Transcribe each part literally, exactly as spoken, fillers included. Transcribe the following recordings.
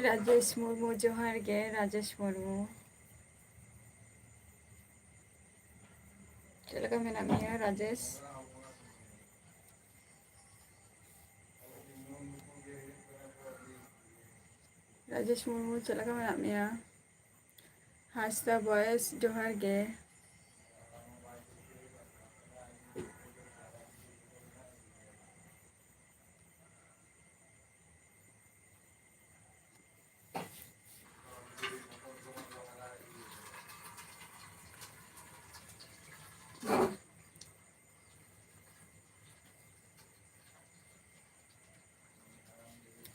ᱨᱟᱡᱮᱥ ᱢᱩᱨᱢᱩ, ᱡᱚᱦᱟᱨ ᱜᱮ ᱨᱟᱡᱮᱥ ᱢᱩᱨᱢᱩ᱾ ᱪᱮᱫ ᱞᱮᱠᱟ ᱢᱮᱱᱟᱜ ᱢᱮᱭᱟ ᱨᱟᱡᱮᱥ? ᱨᱟᱡᱮᱥ ᱢᱩᱨᱢᱩ, ᱪᱮᱫ ᱞᱮᱠᱟ ᱢᱮᱱᱟᱜ ᱢᱮᱭᱟ? ᱦᱟᱸᱥᱫᱟ ᱵᱚᱭᱮᱥ, ᱡᱚᱦᱟᱨ ᱜᱮ᱾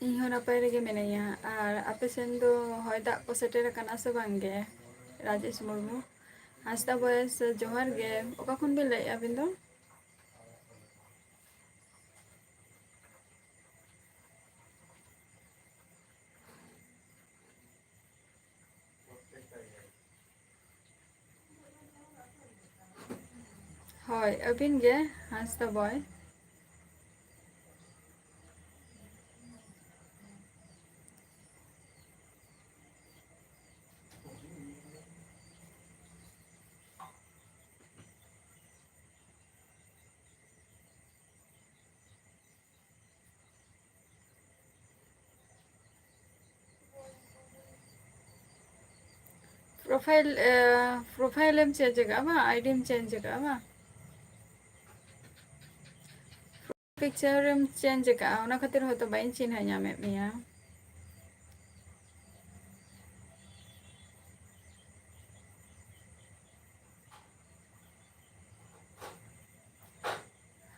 ᱤᱧ ᱦᱚᱸ ᱱᱟᱯᱟᱭ ᱨᱮᱜᱮ ᱢᱮᱱᱟᱹᱧᱟ᱾ ᱟᱨ ᱟᱯᱮ ᱥᱮᱱ ᱫᱚ ᱦᱚᱭ ᱫᱟᱜ ᱠᱚ ᱥᱮᱴᱮᱨ ᱟᱠᱟᱱᱟ ᱥᱮ ᱵᱟᱝ ᱜᱮ? ᱨᱟᱡᱮᱥ ᱢᱩᱨᱢᱩ᱾ ᱦᱟᱸᱥᱫᱟ ᱵᱚᱭᱮᱥ, ᱡᱚᱦᱟᱨ ᱜᱮ᱾ ᱚᱠᱟ ᱠᱷᱚᱱ ᱵᱤᱱ ᱞᱟᱹᱭᱮᱫᱼᱟ ᱟᱹᱵᱤᱱ ᱫᱚ? ᱦᱳᱭ, ᱟᱹᱵᱤᱱ ᱜᱮ, ᱦᱟᱸᱥᱫᱟ ᱵᱚᱭ᱾ ᱯᱨᱚᱯᱷᱟᱭᱤᱞ, ᱮ, ᱯᱨᱚᱯᱷᱟᱭᱤᱞ ᱮᱢ ᱪᱮᱧᱡᱽ ᱟᱠᱟᱫᱼᱟ ᱵᱟᱝ? ᱟᱭᱰᱤᱢ ᱪᱮᱧᱡᱽ ᱟᱠᱟᱫᱼᱟ ᱵᱟᱝ? ᱯᱤᱠᱪᱟᱨ ᱮᱢ ᱪᱮᱧᱡᱽ ᱟᱠᱟᱫᱼᱟ, ᱚᱱᱟ ᱠᱷᱟᱹᱛᱤᱨ ᱦᱚᱭᱛᱳ ᱵᱟᱹᱧ ᱪᱤᱱᱦᱟᱹ ᱧᱟᱢᱮᱫ ᱢᱮᱭᱟ᱾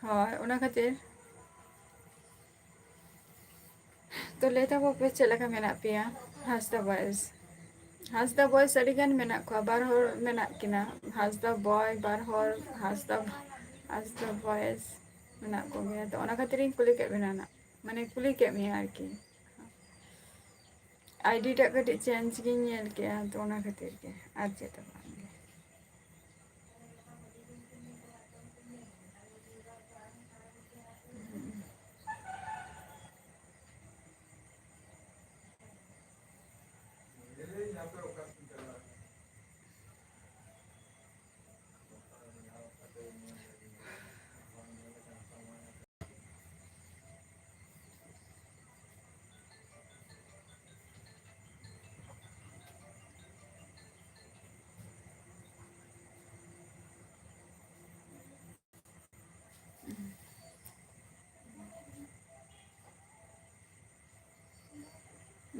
ᱦᱳᱭ, ᱚᱱᱟ ᱠᱷᱟᱹᱛᱤᱨ᱾ ᱛᱚ ᱞᱟᱹᱭ ᱛᱟᱵᱚ ᱯᱮ, ᱪᱮᱫ ᱞᱮᱠᱟ ᱢᱮᱱᱟᱜ ᱯᱮᱭᱟ ᱦᱟᱸᱥᱫᱟ ᱵᱚᱭᱮᱥ? ᱦᱟᱸᱥᱫᱟ ᱵᱚᱭᱮᱥ ᱟᱹᱰᱤ ᱜᱟᱱ ᱢᱮᱱᱟᱜ ᱠᱚᱣᱟ, ᱵᱟᱨ ᱦᱚᱲ ᱢᱮᱱᱟᱜ ᱠᱤᱱᱟ, ᱦᱟᱸᱥᱫᱟ ᱵᱚᱭ ᱵᱟᱨ ᱦᱚᱲ, ᱦᱟᱸᱥᱫᱟ, ᱦᱟᱸᱥᱫᱟ ᱵᱚᱭᱮᱥ ᱢᱮᱱᱟᱜ ᱠᱚᱜᱮᱭᱟ᱾ ᱛᱚ ᱚᱱᱟ ᱠᱷᱟᱹᱛᱤᱨᱤᱧ ᱠᱩᱞᱤ ᱠᱮᱫ ᱵᱮᱱᱟ ᱱᱟᱜ, ᱢᱟᱱᱮ ᱠᱩᱞᱤ ᱠᱮᱫ ᱢᱮᱭᱟ ᱟᱨᱠᱤ᱾ ᱟᱭᱰᱤ ᱴᱟᱜ ᱠᱟᱹᱴᱤᱡ ᱪᱮᱧᱡᱽ ᱜᱤᱧ ᱧᱮᱞ ᱠᱮᱜᱼᱟ, ᱛᱚ ᱚᱱᱟ ᱠᱷᱟᱹᱛᱤᱨ ᱜᱮ, ᱟᱨ ᱪᱮᱫ ᱦᱚᱸ ᱵᱟᱝ ᱜᱮ᱾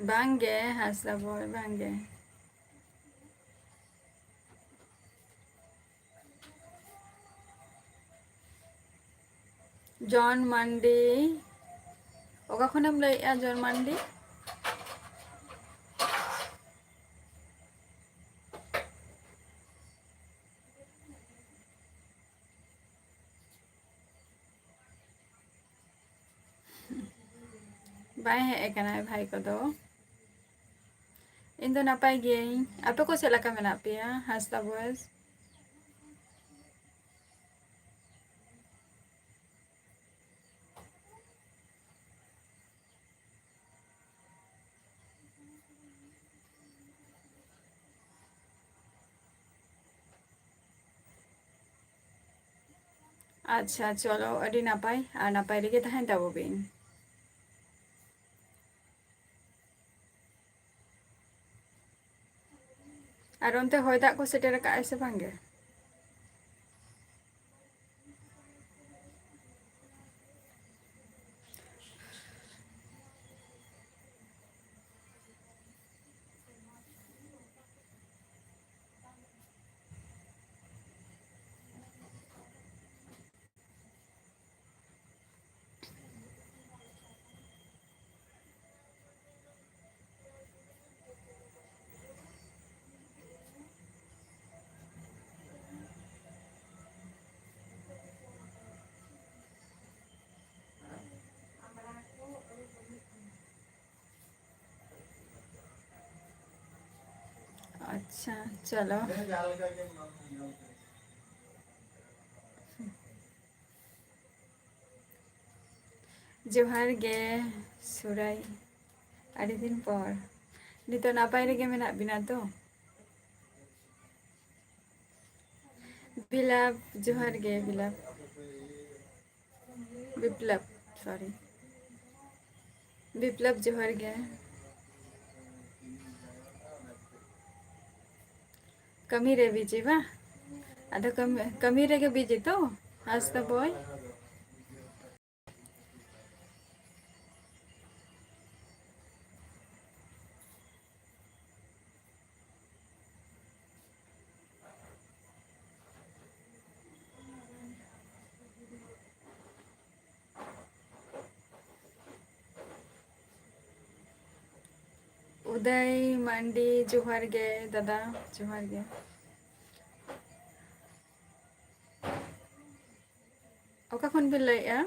ᱵᱟᱝᱜᱮ ᱦᱟᱸᱥᱫᱟ ᱵᱚᱭ, ᱵᱟᱝᱜᱮ᱾ ᱡᱚᱱ ᱢᱟᱱᱰᱤ, ᱚᱠᱟ ᱠᱷᱚᱱᱮᱢ ᱞᱟᱹᱭᱮᱜᱼᱟ ᱡᱚᱱ ᱢᱟᱱᱰᱤ? ᱵᱟᱭ ᱦᱮᱡ ᱟᱠᱟᱱᱟᱭ ᱵᱷᱟᱭ ᱠᱚᱫᱚ᱾ ᱤᱧ ᱫᱚ ᱱᱟᱯᱟᱭ ᱜᱤᱭᱟᱹᱧ᱾ ᱟᱯᱮ ᱠᱚ ᱪᱮᱫ ᱞᱮᱠᱟ ᱢᱮᱱᱟᱜ ᱯᱮᱭᱟ? ᱦᱟᱸᱥᱫᱟ ᱵᱚᱭᱮᱥ᱾ ᱟᱪᱪᱷᱟ, ᱪᱚᱞᱚ, ᱟᱹᱰᱤ ᱱᱟᱯᱟᱭ, ᱟᱨ ᱱᱟᱯᱟᱭ ᱨᱮᱜᱮ ᱛᱟᱦᱮᱱ ᱛᱟᱵᱚ ᱵᱤᱱ᱾ ᱟᱨ ᱚᱱᱛᱮ ᱦᱚᱭ ᱫᱟᱜ ᱠᱚ ᱥᱮᱴᱮᱨ ᱟᱠᱟᱫᱼᱟᱭ ᱥᱮ ᱵᱟᱝ ᱜᱮ? ᱟᱪᱪᱷᱟ, ᱪᱚᱞᱚ᱾ ᱡᱚᱦᱟᱨ ᱜᱮ ᱥᱩᱨᱟᱭ, ᱟᱹᱰᱤ ᱫᱤᱱ ᱯᱚᱨ᱾ ᱱᱤᱛᱚᱜ ᱱᱟᱯᱟᱭ ᱨᱮᱜᱮ ᱢᱮᱱᱟᱜ ᱵᱤᱱᱟ ᱛᱚ? ᱵᱤᱞᱟᱯ, ᱡᱚᱦᱟᱨ ᱜᱮ ᱵᱤᱞᱟᱯ᱾ ᱵᱤᱯᱞᱚᱵ, sorry᱾ ᱵᱤᱯᱞᱚᱵ, ᱡᱚᱦᱟᱨ ᱜᱮ᱾ ᱠᱟᱹᱢᱤ ᱨᱮ busy ᱵᱟ? ᱟᱫᱚ ᱠᱟᱹᱢᱤ, ᱠᱟᱹᱢᱤ ᱨᱮᱜᱮ busy ᱛᱚ, ᱦᱟᱸᱥᱫᱟ ᱵᱚᱭ? ᱩᱫᱟᱹᱭ ᱢᱟᱱᱰᱤ, ᱡᱚᱦᱟᱨ ᱜᱮ ᱫᱟᱫᱟ, ᱡᱚᱦᱟᱨ ᱜᱮ᱾ ᱚᱠᱟ ᱠᱷᱚᱱ ᱵᱤᱱ ᱞᱟᱹᱭᱮᱜᱼᱟ?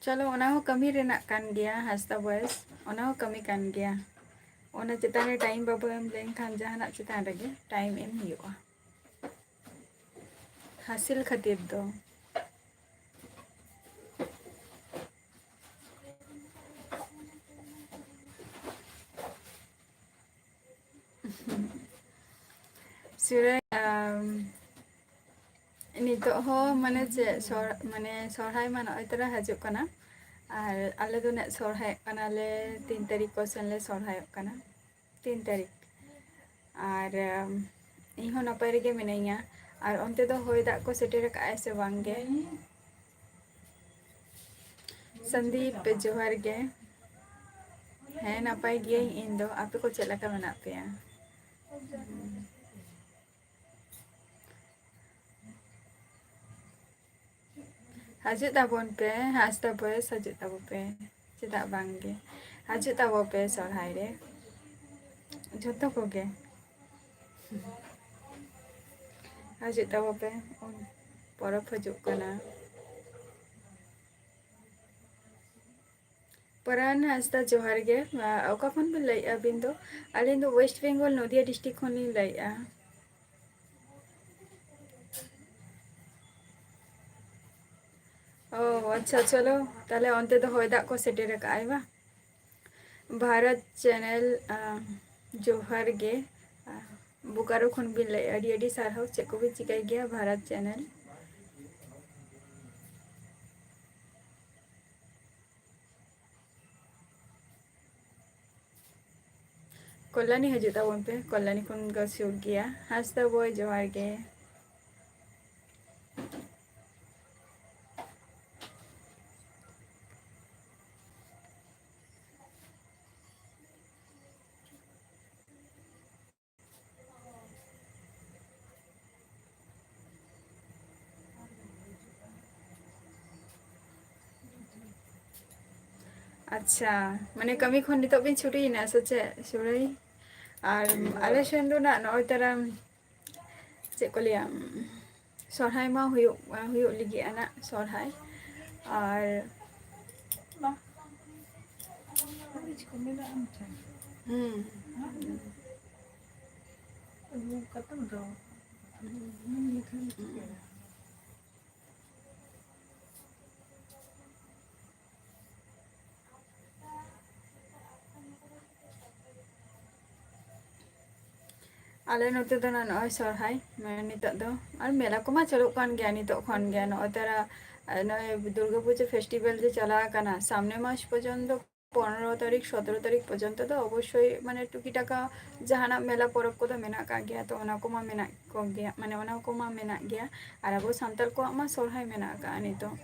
ᱪᱚᱞᱚ, ᱚᱱᱟ ᱦᱚᱸ ᱠᱟᱹᱢᱤ ᱨᱮᱱᱟᱜ ᱠᱟᱱ ᱜᱮᱭᱟ, ᱦᱟᱸᱥᱫᱟ ᱵᱚᱭᱮᱥ, ᱚᱱᱟ ᱦᱚᱸ ᱠᱟᱹᱢᱤ ᱠᱟᱱ ᱜᱮᱭᱟ᱾ ᱚᱱᱟ ᱪᱮᱛᱟᱱ ᱨᱮ ᱴᱟᱭᱤᱢ ᱵᱟᱵᱚ ᱮᱢ ᱞᱮᱱᱠᱷᱟᱱ ᱡᱟᱦᱟᱱᱟᱜ ᱪᱮᱛᱟᱱ ᱨᱮᱜᱮ ᱴᱟᱭᱤᱢ ᱮᱢ ᱦᱩᱭᱩᱜᱼᱟ᱾ ᱦᱟᱹᱥᱤᱞ ᱠᱷᱟᱹᱛᱤᱨ ᱫᱚ᱾ ᱥᱤᱨᱟᱹᱭ, ᱟᱢ, ᱱᱤᱛᱚᱜ ᱦᱚᱸ ᱢᱟᱱᱮ ᱪᱮᱫ ᱥᱚᱨ-, ᱢᱟᱱᱮ ᱥᱚᱨᱦᱟᱭ ᱢᱟ ᱱᱚᱜᱼᱚᱭ ᱛᱚᱨᱟ ᱦᱤᱡᱩᱜ ᱠᱟᱱᱟ, ᱟᱨ ᱟᱞᱮ ᱫᱚ ᱱᱟᱜ ᱥᱚᱨᱦᱟᱭᱚᱜ ᱠᱟᱱᱟᱞᱮ ᱛᱤᱱ ᱛᱟᱹᱨᱤᱠᱷ ᱠᱚ ᱥᱮᱱ ᱞᱮ ᱥᱚᱨᱦᱟᱭᱚᱜ ᱠᱟᱱᱟ, ᱛᱤᱱ ᱛᱟᱹᱨᱤᱠᱷ᱾ ᱟᱨ, ᱟᱢ, ᱤᱧ ᱦᱚᱸ ᱱᱟᱯᱟᱭ ᱨᱮᱜᱮ ᱢᱤᱱᱟᱹᱧᱟ᱾ ᱟᱨ ᱚᱱᱛᱮ ᱫᱚ ᱦᱚᱭ ᱫᱟᱜ ᱠᱚ ᱥᱮᱴᱮᱨ ᱟᱠᱟᱫᱼᱟᱭ ᱥᱮ ᱵᱟᱝ ᱜᱮ? ᱥᱚᱱᱫᱤᱯ, ᱡᱚᱦᱟᱨ ᱜᱮ᱾ ᱦᱮᱸ, ᱱᱟᱯᱟᱭ ᱜᱤᱭᱟᱹᱧ ᱤᱧ ᱫᱚ᱾ ᱟᱯᱮ ᱠᱚ ᱪᱮᱫ ᱞᱮᱠᱟ ᱢᱮᱱᱟᱜ ᱯᱮᱭᱟ? ᱦᱤᱡᱩᱜ ᱛᱟᱵᱚᱱ ᱯᱮ, ᱦᱟᱸᱥᱫᱟ ᱵᱚᱭᱮᱥ, ᱦᱤᱡᱩᱜ ᱛᱟᱵᱚ ᱯᱮ᱾ ᱪᱮᱫᱟᱜ ᱵᱟᱝ ᱜᱮ? ᱦᱤᱡᱩᱜ ᱛᱟᱵᱚ ᱯᱮ ᱥᱚᱨᱦᱟᱭ ᱨᱮ᱾ ᱡᱷᱚᱛᱚ ᱠᱚᱜᱮ᱾ ᱦᱤᱡᱩᱜ ᱛᱟᱵᱚ ᱯᱮ᱾ ᱯᱚᱨᱚᱵᱽ ᱦᱤᱡᱩᱜ ᱠᱟᱱᱟ᱾ ᱯᱚᱨᱟᱱ ᱦᱟᱸᱥᱫᱟ, ᱡᱚᱦᱟᱨ ᱜᱮ᱾ ᱟ, ᱚᱠᱟ ᱠᱷᱚᱱ ᱵᱤᱱ ᱞᱟᱹᱭᱮᱫᱼᱟ ᱟᱹᱵᱤᱱ ᱫᱚ? ᱟᱹᱞᱤᱧ ᱫᱚ ᱳᱭᱮᱥᱴ ᱵᱮᱝᱜᱚᱞ, ᱱᱚᱫᱤᱭᱟ ᱰᱤᱥᱴᱨᱤᱠᱴ ᱠᱷᱚᱱ ᱞᱤᱧ ᱞᱟᱹᱭᱮᱫᱼᱟ᱾ ᱚ, ᱟᱪᱪᱷᱟ, ᱪᱚᱞᱚ, ᱛᱟᱦᱞᱮ ᱚᱱᱛᱮ ᱫᱚ ᱦᱚᱭ ᱫᱟᱜ ᱠᱚ ᱥᱮᱴᱮᱨ ᱟᱠᱟᱫᱼᱟᱭ ᱵᱟ? ᱵᱷᱟᱨᱚᱛ ᱪᱮᱱᱮᱞ, ᱟ, ᱡᱚᱦᱟᱨ ᱜᱮ᱾ ᱟ, ᱵᱳᱠᱟᱨᱳ ᱠᱷᱚᱱ ᱵᱤᱱ ᱞᱟᱹᱭᱮᱫᱼᱟ, ᱟᱹᱰᱤ ᱟᱹᱰᱤ ᱥᱟᱨᱦᱟᱣ᱾ ᱪᱮᱫ ᱠᱚᱵᱤᱱ ᱪᱤᱠᱟᱹᱭ ᱜᱮᱭᱟ ᱵᱷᱟᱨᱚᱛ ᱪᱮᱱᱮᱞ? ᱠᱚᱞᱞᱟᱱᱤ ᱦᱤᱡᱩᱜ ᱛᱟᱵᱚᱱ ᱯᱮ, ᱠᱚᱞᱞᱟᱱᱤ ᱠᱷᱚᱱ ᱫᱚ ᱥᱩᱨ ᱜᱮᱭᱟ᱾ ᱦᱟᱸᱥᱫᱟ ᱵᱚᱭ, ᱡᱚᱦᱟᱨ ᱜᱮ᱾ ᱟᱪᱪᱷᱟ, ᱢᱟᱱᱮ ᱠᱟᱹᱢᱤ ᱠᱷᱚᱱ ᱱᱤᱛᱚᱜ ᱵᱤᱱ ᱪᱷᱩᱴᱤᱭᱮᱱᱟ ᱥᱮ ᱪᱮᱫ, ᱥᱩᱨᱟᱹᱭ? ᱟᱨ ᱟᱞᱮ ᱥᱮᱱ ᱫᱚ ᱱᱟᱜ ᱱᱚᱜᱼᱚᱭ ᱛᱟᱨᱟ, ᱪᱮᱫ ᱠᱚ ᱞᱟᱹᱭᱟ, ᱥᱚᱨᱦᱟᱭ ᱢᱟ ᱦᱩᱭᱩᱜ, ᱦᱩᱭᱩᱜ ᱞᱟᱹᱜᱤᱫ ᱟᱱᱟᱜ ᱥᱚᱨᱦᱟᱭ᱾ ᱟᱨ ᱦᱩᱸ᱾ ᱟᱞᱮ ᱱᱚᱛᱮ ᱫᱚ ᱱᱟᱜ ᱱᱚᱜᱼᱚᱭ ᱥᱚᱨᱦᱟᱭ, ᱢᱟᱱᱮ ᱱᱤᱛᱚᱜ ᱫᱚ, ᱟᱨ ᱢᱮᱞᱟ ᱠᱚᱢᱟ ᱪᱟᱹᱞᱩᱜ ᱠᱟᱱ ᱜᱮᱭᱟ ᱱᱤᱛᱚᱜ ᱠᱷᱚᱱ ᱜᱮ᱾ ᱱᱚᱜᱼᱚᱭ ᱛᱟᱨᱟ, ᱱᱚᱜᱼᱚᱭ ᱫᱩᱨᱜᱟᱹ ᱯᱩᱡᱟᱹ festival ᱡᱮ ᱪᱟᱞᱟᱣ ᱟᱠᱟᱱᱟ, ᱥᱟᱢᱱᱮ ᱢᱟᱥ ᱯᱚᱨᱡᱚᱱᱛᱚ, ᱯᱚᱱᱨᱚ ᱛᱟᱹᱨᱤᱠᱷ, ᱥᱚᱛᱨᱚ ᱛᱟᱹᱨᱤᱠᱷ ᱯᱚᱨᱡᱚᱱᱛᱚ ᱫᱚ ᱚᱵᱚᱥᱥᱳᱭ, ᱢᱟᱱᱮ, ᱴᱩᱠᱤ ᱴᱟᱠᱟ ᱡᱟᱦᱟᱱᱟᱜ ᱢᱮᱞᱟ ᱯᱚᱨᱚᱵᱽ ᱠᱚᱫᱚ ᱢᱮᱱᱟᱜ ᱟᱠᱟᱫ ᱜᱮᱭᱟ, ᱛᱚ ᱚᱱᱟ ᱠᱚᱢᱟ ᱢᱮᱱᱟᱜ ᱠᱚᱜᱮᱭᱟ, ᱢᱟᱱᱮ, ᱚᱱᱟ ᱠᱚᱢᱟ ᱢᱮᱱᱟᱜ ᱜᱮᱭᱟ᱾ ᱟᱨ ᱟᱵᱚ ᱥᱟᱱᱛᱟᱲ ᱠᱚᱣᱟᱜ ᱢᱟ ᱥᱚᱨᱦᱟᱭ ᱢᱮᱱᱟᱜ ᱟᱠᱟᱫᱼᱟ ᱱᱤᱛᱚᱜ᱾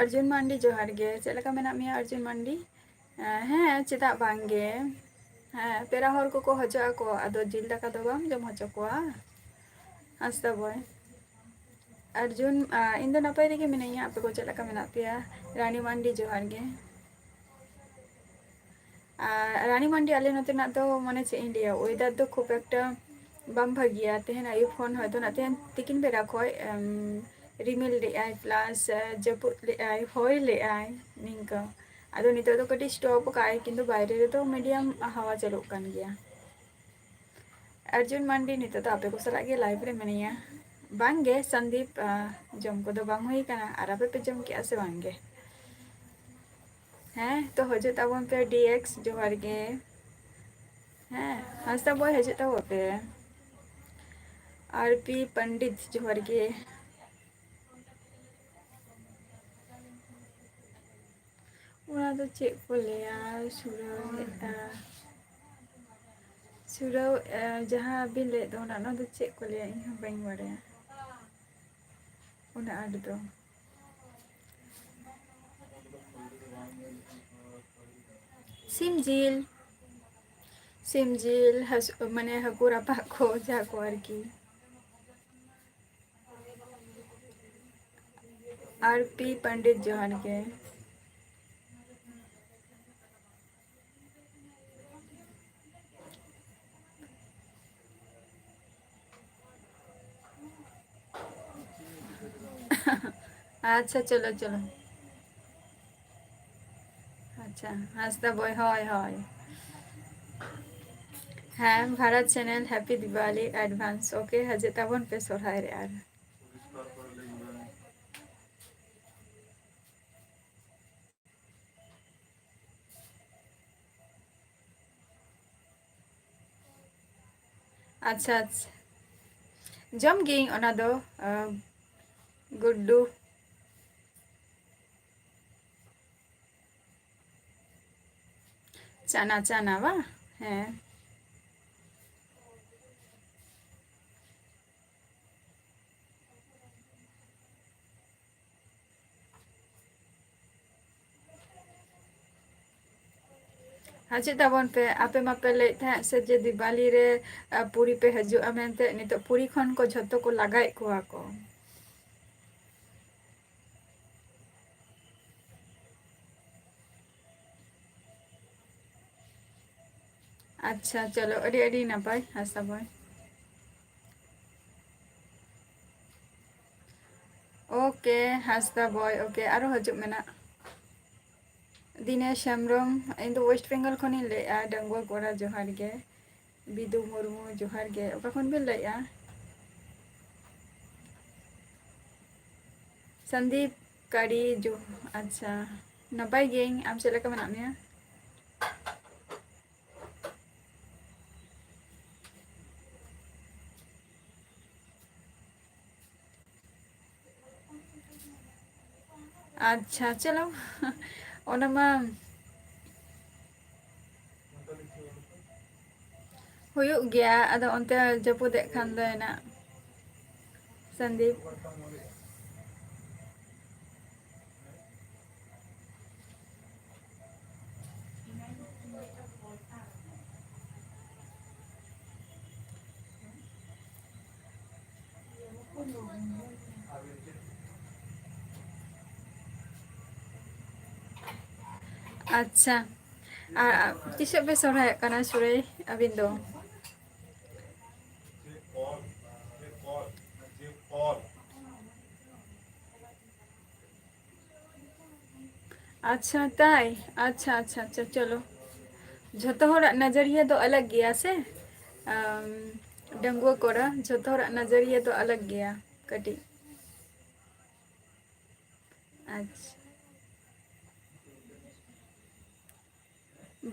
ᱚᱨᱡᱩᱱ ᱢᱟᱱᱰᱤ, ᱡᱚᱦᱟᱨ ᱜᱮ᱾ ᱪᱮᱫ ᱞᱮᱠᱟ ᱢᱮᱱᱟᱜ ᱢᱮᱭᱟ, ᱚᱨᱡᱩᱱ ᱢᱟᱱᱰᱤ? ᱦᱮᱸ, ᱪᱮᱫᱟᱜ ᱵᱟᱝ ᱜᱮ? ᱦᱮᱸ, ᱯᱮᱲᱟ ᱦᱚᱲ ᱠᱚᱠᱚ ᱦᱤᱡᱩᱜ ᱟᱠᱚ, ᱟᱫᱚ ᱡᱤᱞ ᱫᱟᱠᱟ ᱫᱚ ᱵᱟᱢ ᱡᱚᱢ ᱦᱚᱪᱚ ᱠᱚᱣᱟ? ᱦᱟᱸᱥᱫᱟ ᱵᱚᱭ᱾ ᱚᱨᱡᱩᱱ, ᱟ, ᱤᱧ ᱫᱚ ᱱᱟᱯᱟᱭ ᱨᱮᱜᱮ ᱢᱤᱱᱟᱹᱧᱟ, ᱟᱯᱮ ᱠᱚ ᱪᱮᱫ ᱞᱮᱠᱟ ᱢᱮᱱᱟᱜ ᱯᱮᱭᱟ? ᱨᱟᱱᱤ ᱢᱟᱱᱰᱤ, ᱡᱚᱦᱟᱨ ᱜᱮ᱾ ᱟᱨ ᱨᱟᱱᱤ ᱢᱟᱱᱰᱤ, ᱟᱞᱮ ᱱᱚᱛᱮᱱᱟᱜ ᱫᱚ, ᱢᱟᱱᱮ, ᱪᱮᱫ ᱤᱧ ᱞᱟᱹᱭᱟ, weather ᱫᱚ ᱠᱷᱩᱵ ᱮᱠᱴᱟ ᱵᱟᱝ ᱵᱷᱟᱹᱜᱤᱭᱟ᱾ ᱛᱮᱦᱮᱧ ᱟᱹᱭᱩᱵ ᱠᱷᱚᱱ ᱦᱚᱭᱛᱳ ᱱᱟᱜ ᱛᱮᱦᱮᱧ ᱛᱤᱠᱤᱱ ᱵᱮᱲᱟ ᱠᱷᱚᱡ, ᱮᱢ, ᱨᱤᱢᱤᱞ ᱞᱮᱜᱼᱟᱭ, plus, ᱮ, ᱡᱟᱹᱯᱩᱫ ᱞᱮᱜᱼᱟᱭ, ᱦᱚᱭ ᱞᱮᱜᱼᱟᱭ, ᱱᱤᱝᱠᱟᱹ᱾ ᱟᱫᱚ ᱱᱤᱛᱚᱜ ᱫᱚ ᱠᱟᱹᱴᱤᱡ stop ᱠᱟᱜᱼᱟᱭ, ᱠᱤᱱᱛᱩ ᱵᱟᱭᱨᱮ ᱨᱮᱫᱚ medium ᱦᱟᱣᱟ ᱪᱟᱹᱞᱩᱜ ᱠᱟᱱ ᱜᱮᱭᱟ᱾ ᱚᱨᱡᱩᱱ ᱢᱟᱱᱰᱤ, ᱱᱤᱛᱚᱜ ᱫᱚ ᱟᱯᱮ ᱠᱚ ᱥᱟᱞᱟᱜ ᱜᱮ live ᱨᱮ ᱢᱤᱱᱟᱹᱧᱟ᱾ ᱵᱟᱝ ᱜᱮ ᱥᱚᱱᱫᱤᱯ, ᱟ, ᱡᱚᱢ ᱠᱚᱫᱚ ᱵᱟᱝ ᱦᱩᱭ ᱠᱟᱱᱟ, ᱟᱨ ᱟᱯᱮ ᱯᱮ ᱡᱚᱢ ᱠᱮᱜᱼᱟ ᱥᱮ ᱵᱟᱝ ᱜᱮ? ᱦᱮᱸ, ᱛᱚ ᱦᱤᱡᱩᱜ ᱛᱟᱵᱚᱱ ᱯᱮ ᱰᱤ ᱮᱠᱥ, ᱡᱚᱦᱟᱨ ᱜᱮ᱾ ᱦᱮᱸ, ᱦᱟᱸᱥᱫᱟ ᱵᱚᱭ, ᱦᱤᱡᱩᱜ ᱛᱟᱵᱚᱱ ᱯᱮ᱾ ᱟᱨ ᱯᱤ ᱯᱚᱱᱰᱤᱛ, ᱡᱚᱦᱟᱨ ᱜᱮ᱾ ᱚᱱᱟ ᱫᱚ ᱪᱮᱫ ᱠᱚ ᱞᱟᱹᱭᱟ? ᱥᱩᱨᱟᱹᱣ, ᱮ, ᱥᱩᱨᱟᱹᱣ, ᱮ, ᱡᱟᱦᱟᱸ ᱵᱤᱱ ᱞᱟᱹᱭᱮᱫ ᱫᱚ, ᱚᱱᱟ, ᱚᱱᱟ ᱫᱚ ᱪᱮᱫ ᱠᱚ ᱞᱟᱹᱭᱟ? ᱤᱧ ᱦᱚᱸ ᱵᱟᱹᱧ ᱵᱟᱲᱟᱭᱟ ᱩᱱᱟᱹᱜ ᱟᱸᱴ ᱫᱚ᱾ ᱥᱤᱢ ᱡᱤᱞ, ᱥᱤᱢ ᱡᱤᱞ, ᱦᱟᱹᱥᱩ-, ᱢᱟᱱᱮ, ᱦᱟᱹᱠᱩ ᱨᱟᱯᱟᱜ ᱠᱚ, ᱡᱟᱦᱟᱸ ᱠᱚ ᱟᱨᱠᱤ᱾ ᱟᱨ ᱯᱤ ᱯᱚᱱᱰᱤᱛ, ᱡᱚᱦᱟᱨ ᱜᱮ᱾ ᱟᱪᱪᱷᱟ, ᱪᱚᱞᱚ, ᱪᱚᱞᱚ᱾ ᱟᱪᱪᱷᱟ, ᱦᱟᱸᱥᱫᱟ ᱵᱚᱭ, ᱦᱳᱭ, ᱦᱳᱭ᱾ ᱦᱮᱸ, Bharat channel, happy Diwali advance᱾ OK, ᱦᱤᱡᱩᱜ ᱛᱟᱵᱚᱱ ᱯᱮ ᱥᱚᱨᱦᱟᱭ ᱨᱮ ᱟᱨ᱾ ᱟᱪᱪᱷᱟ, ᱟᱪᱪᱷᱟ᱾ ᱡᱚᱢ ᱜᱤᱭᱟᱹᱧ ᱚᱱᱟ ᱫᱚ, ᱟᱸ, ᱜᱩᱰᱰᱩ᱾ ᱪᱟᱱᱟ, ᱪᱟᱱᱟ ᱵᱟᱝ? ᱦᱮᱸ᱾ ᱦᱤᱡᱩᱜ ᱛᱟᱵᱚᱱ ᱯᱮ, ᱟᱯᱮ ᱢᱟᱯᱮ ᱞᱟᱹᱭᱮᱫ ᱛᱟᱦᱮᱸᱫ ᱥᱮ ᱡᱮ ᱫᱤᱣᱟᱞᱤ ᱨᱮ, ᱟ, ᱯᱩᱨᱤ ᱯᱮ ᱦᱤᱡᱩᱜᱼᱟ ᱢᱮᱱᱛᱮ, ᱱᱤᱛᱚᱜ ᱯᱩᱨᱤ ᱠᱷᱚᱱ ᱠᱚ ᱡᱷᱚᱛᱚ ᱠᱚ ᱞᱟᱜᱟᱭᱮᱫ ᱠᱚᱣᱟ ᱠᱚ᱾ ᱟᱪᱪᱷᱟ, ᱪᱚᱞᱚ, ᱟᱹᱰᱤ ᱟᱹᱰᱤ ᱱᱟᱯᱟᱭ, ᱦᱟᱸᱥᱫᱟ ᱵᱚᱭ᱾ OK, ᱦᱟᱸᱥᱫᱟ ᱵᱚᱭ, OK, ᱟᱨᱚ ᱦᱤᱡᱩᱜ ᱢᱮᱱᱟᱜ᱾ ᱫᱤᱱᱮᱥ ᱦᱮᱢᱵᱨᱚᱢ, ᱤᱧ ᱫᱚ West Bengal ᱠᱷᱚᱱᱤᱧ ᱞᱟᱹᱭᱮᱫᱼᱟ᱾ ᱰᱟᱺᱜᱩᱣᱟᱹ ᱠᱚᱲᱟ, ᱡᱚᱦᱟᱨ ᱜᱮ᱾ ᱵᱤᱫᱩ ᱢᱩᱨᱢᱩ, ᱡᱚᱦᱟᱨ ᱜᱮ᱾ ᱚᱠᱟ ᱠᱷᱚᱱ ᱵᱤᱱ ᱞᱟᱹᱭᱮᱫᱼᱟ? ᱥᱚᱱᱫᱤᱯ ᱠᱟᱲᱤ, ᱡᱚ-, ᱟᱪᱪᱷᱟ, ᱱᱟᱯᱟᱭ ᱜᱤᱭᱟᱹᱧ᱾ ᱟᱢ ᱪᱮᱫ ᱞᱮᱠᱟ ᱢᱮᱱᱟᱜ ᱢᱮᱭᱟ? ᱟᱪᱪᱷᱟ, ᱪᱚᱞᱚ, ᱚᱱᱟ ᱢᱟ ᱦᱩᱭᱩᱜ ᱜᱮᱭᱟ, ᱟᱫᱚ ᱚᱱᱛᱮ ᱡᱟᱹᱯᱩᱫᱮᱜ ᱠᱷᱟᱱ ᱫᱚ ᱮᱱᱟ, ᱥᱚᱱᱫᱤᱯ᱾ ᱟᱪᱪᱷᱟ, ᱟᱨ ᱛᱤᱥᱚᱜ ᱯᱮ ᱥᱚᱨᱦᱟᱭᱚᱜ ᱠᱟᱱᱟ ᱥᱩᱨᱟᱹᱭ ᱟᱹᱵᱤᱱ ᱫᱚ? ᱪᱮᱫ ᱚᱞ? ᱪᱮᱫ ᱚᱞ? ᱪᱮᱫ ᱚᱞ? ᱟᱪᱪᱷᱟ, ᱛᱟᱭ᱾ ᱟᱪᱪᱷᱟ, ᱟᱪᱪᱷᱟ, ᱟᱪᱪᱷᱟ, ᱪᱚᱞᱚ᱾ ᱡᱷᱚᱛᱚ ᱦᱚᱲᱟᱜ ᱱᱟᱡᱟᱨᱤᱭᱟᱹ ᱫᱚ ᱟᱞᱟᱜᱽ ᱜᱮᱭᱟ ᱥᱮ? ᱟᱢ, ᱰᱟᱺᱜᱩᱣᱟᱹ ᱠᱚᱲᱟ, ᱡᱷᱚᱛᱚ ᱦᱚᱲᱟᱜ ᱱᱟᱡᱟᱨᱤᱭᱟᱹ ᱫᱚ ᱟᱞᱟᱜᱽ ᱜᱮᱭᱟ ᱠᱟᱹᱴᱤᱡ᱾ ᱟᱪᱪᱷᱟ᱾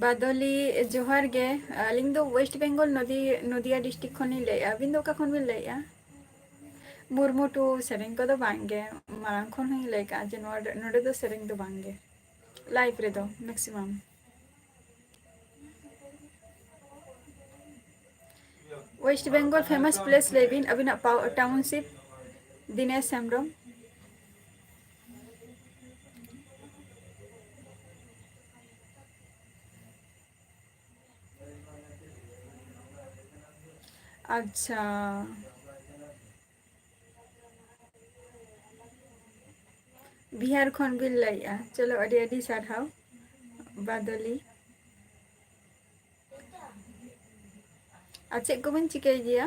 ᱵᱟᱫᱚᱞᱤ, ᱡᱚᱦᱟᱨ ᱜᱮ᱾ ᱟᱹᱞᱤᱧ ᱫᱚ West Bengal, ᱱᱚᱫᱤ-, ᱱᱚᱫᱤᱭᱟ district ᱠᱷᱚᱱ ᱞᱤᱧ ᱞᱟᱹᱭᱮᱫᱼᱟ᱾ ᱟᱹᱵᱤᱱ ᱫᱚ ᱚᱠᱟ ᱠᱷᱚᱱ ᱵᱤᱱ ᱞᱟᱹᱭᱮᱫᱼᱟ? ᱢᱩᱨᱢᱩ ᱴᱩ ᱥᱮᱨᱮᱧ ᱠᱚᱫᱚ ᱵᱟᱝ ᱜᱮ᱾ ᱢᱟᱲᱟᱝ ᱠᱷᱚᱱ ᱦᱚᱸᱧ ᱞᱟᱹᱭ ᱠᱟᱜᱼᱟ ᱡᱮ ᱱᱚᱣᱟ, ᱱᱚᱰᱮ ᱫᱚ ᱥᱮᱨᱮᱧ ᱫᱚ ᱵᱟᱝ ᱜᱮ᱾ Live ᱨᱮᱫᱚ maximum᱾ West Bengal famous place ᱞᱟᱹᱭ ᱵᱤᱱ, ᱟᱹᱵᱤᱱᱟᱜ ᱯᱟᱣ-, township᱾ ᱫᱤᱱᱮᱥ ᱦᱮᱢᱵᱨᱚᱢ᱾ ᱟᱪᱪᱷᱟ, ᱵᱤᱦᱟᱨ ᱠᱷᱚᱱ ᱵᱤᱱ ᱞᱟᱹᱭᱮᱫᱼᱟ᱾ ᱪᱚᱞᱚ, ᱟᱹᱰᱤ ᱟᱹᱰᱤ ᱥᱟᱨᱦᱟᱣ ᱵᱟᱫᱚᱞᱤ᱾ ᱟᱨ ᱪᱮᱫ ᱠᱚᱵᱤᱱ ᱪᱤᱠᱟᱹᱭ ᱜᱮᱭᱟ?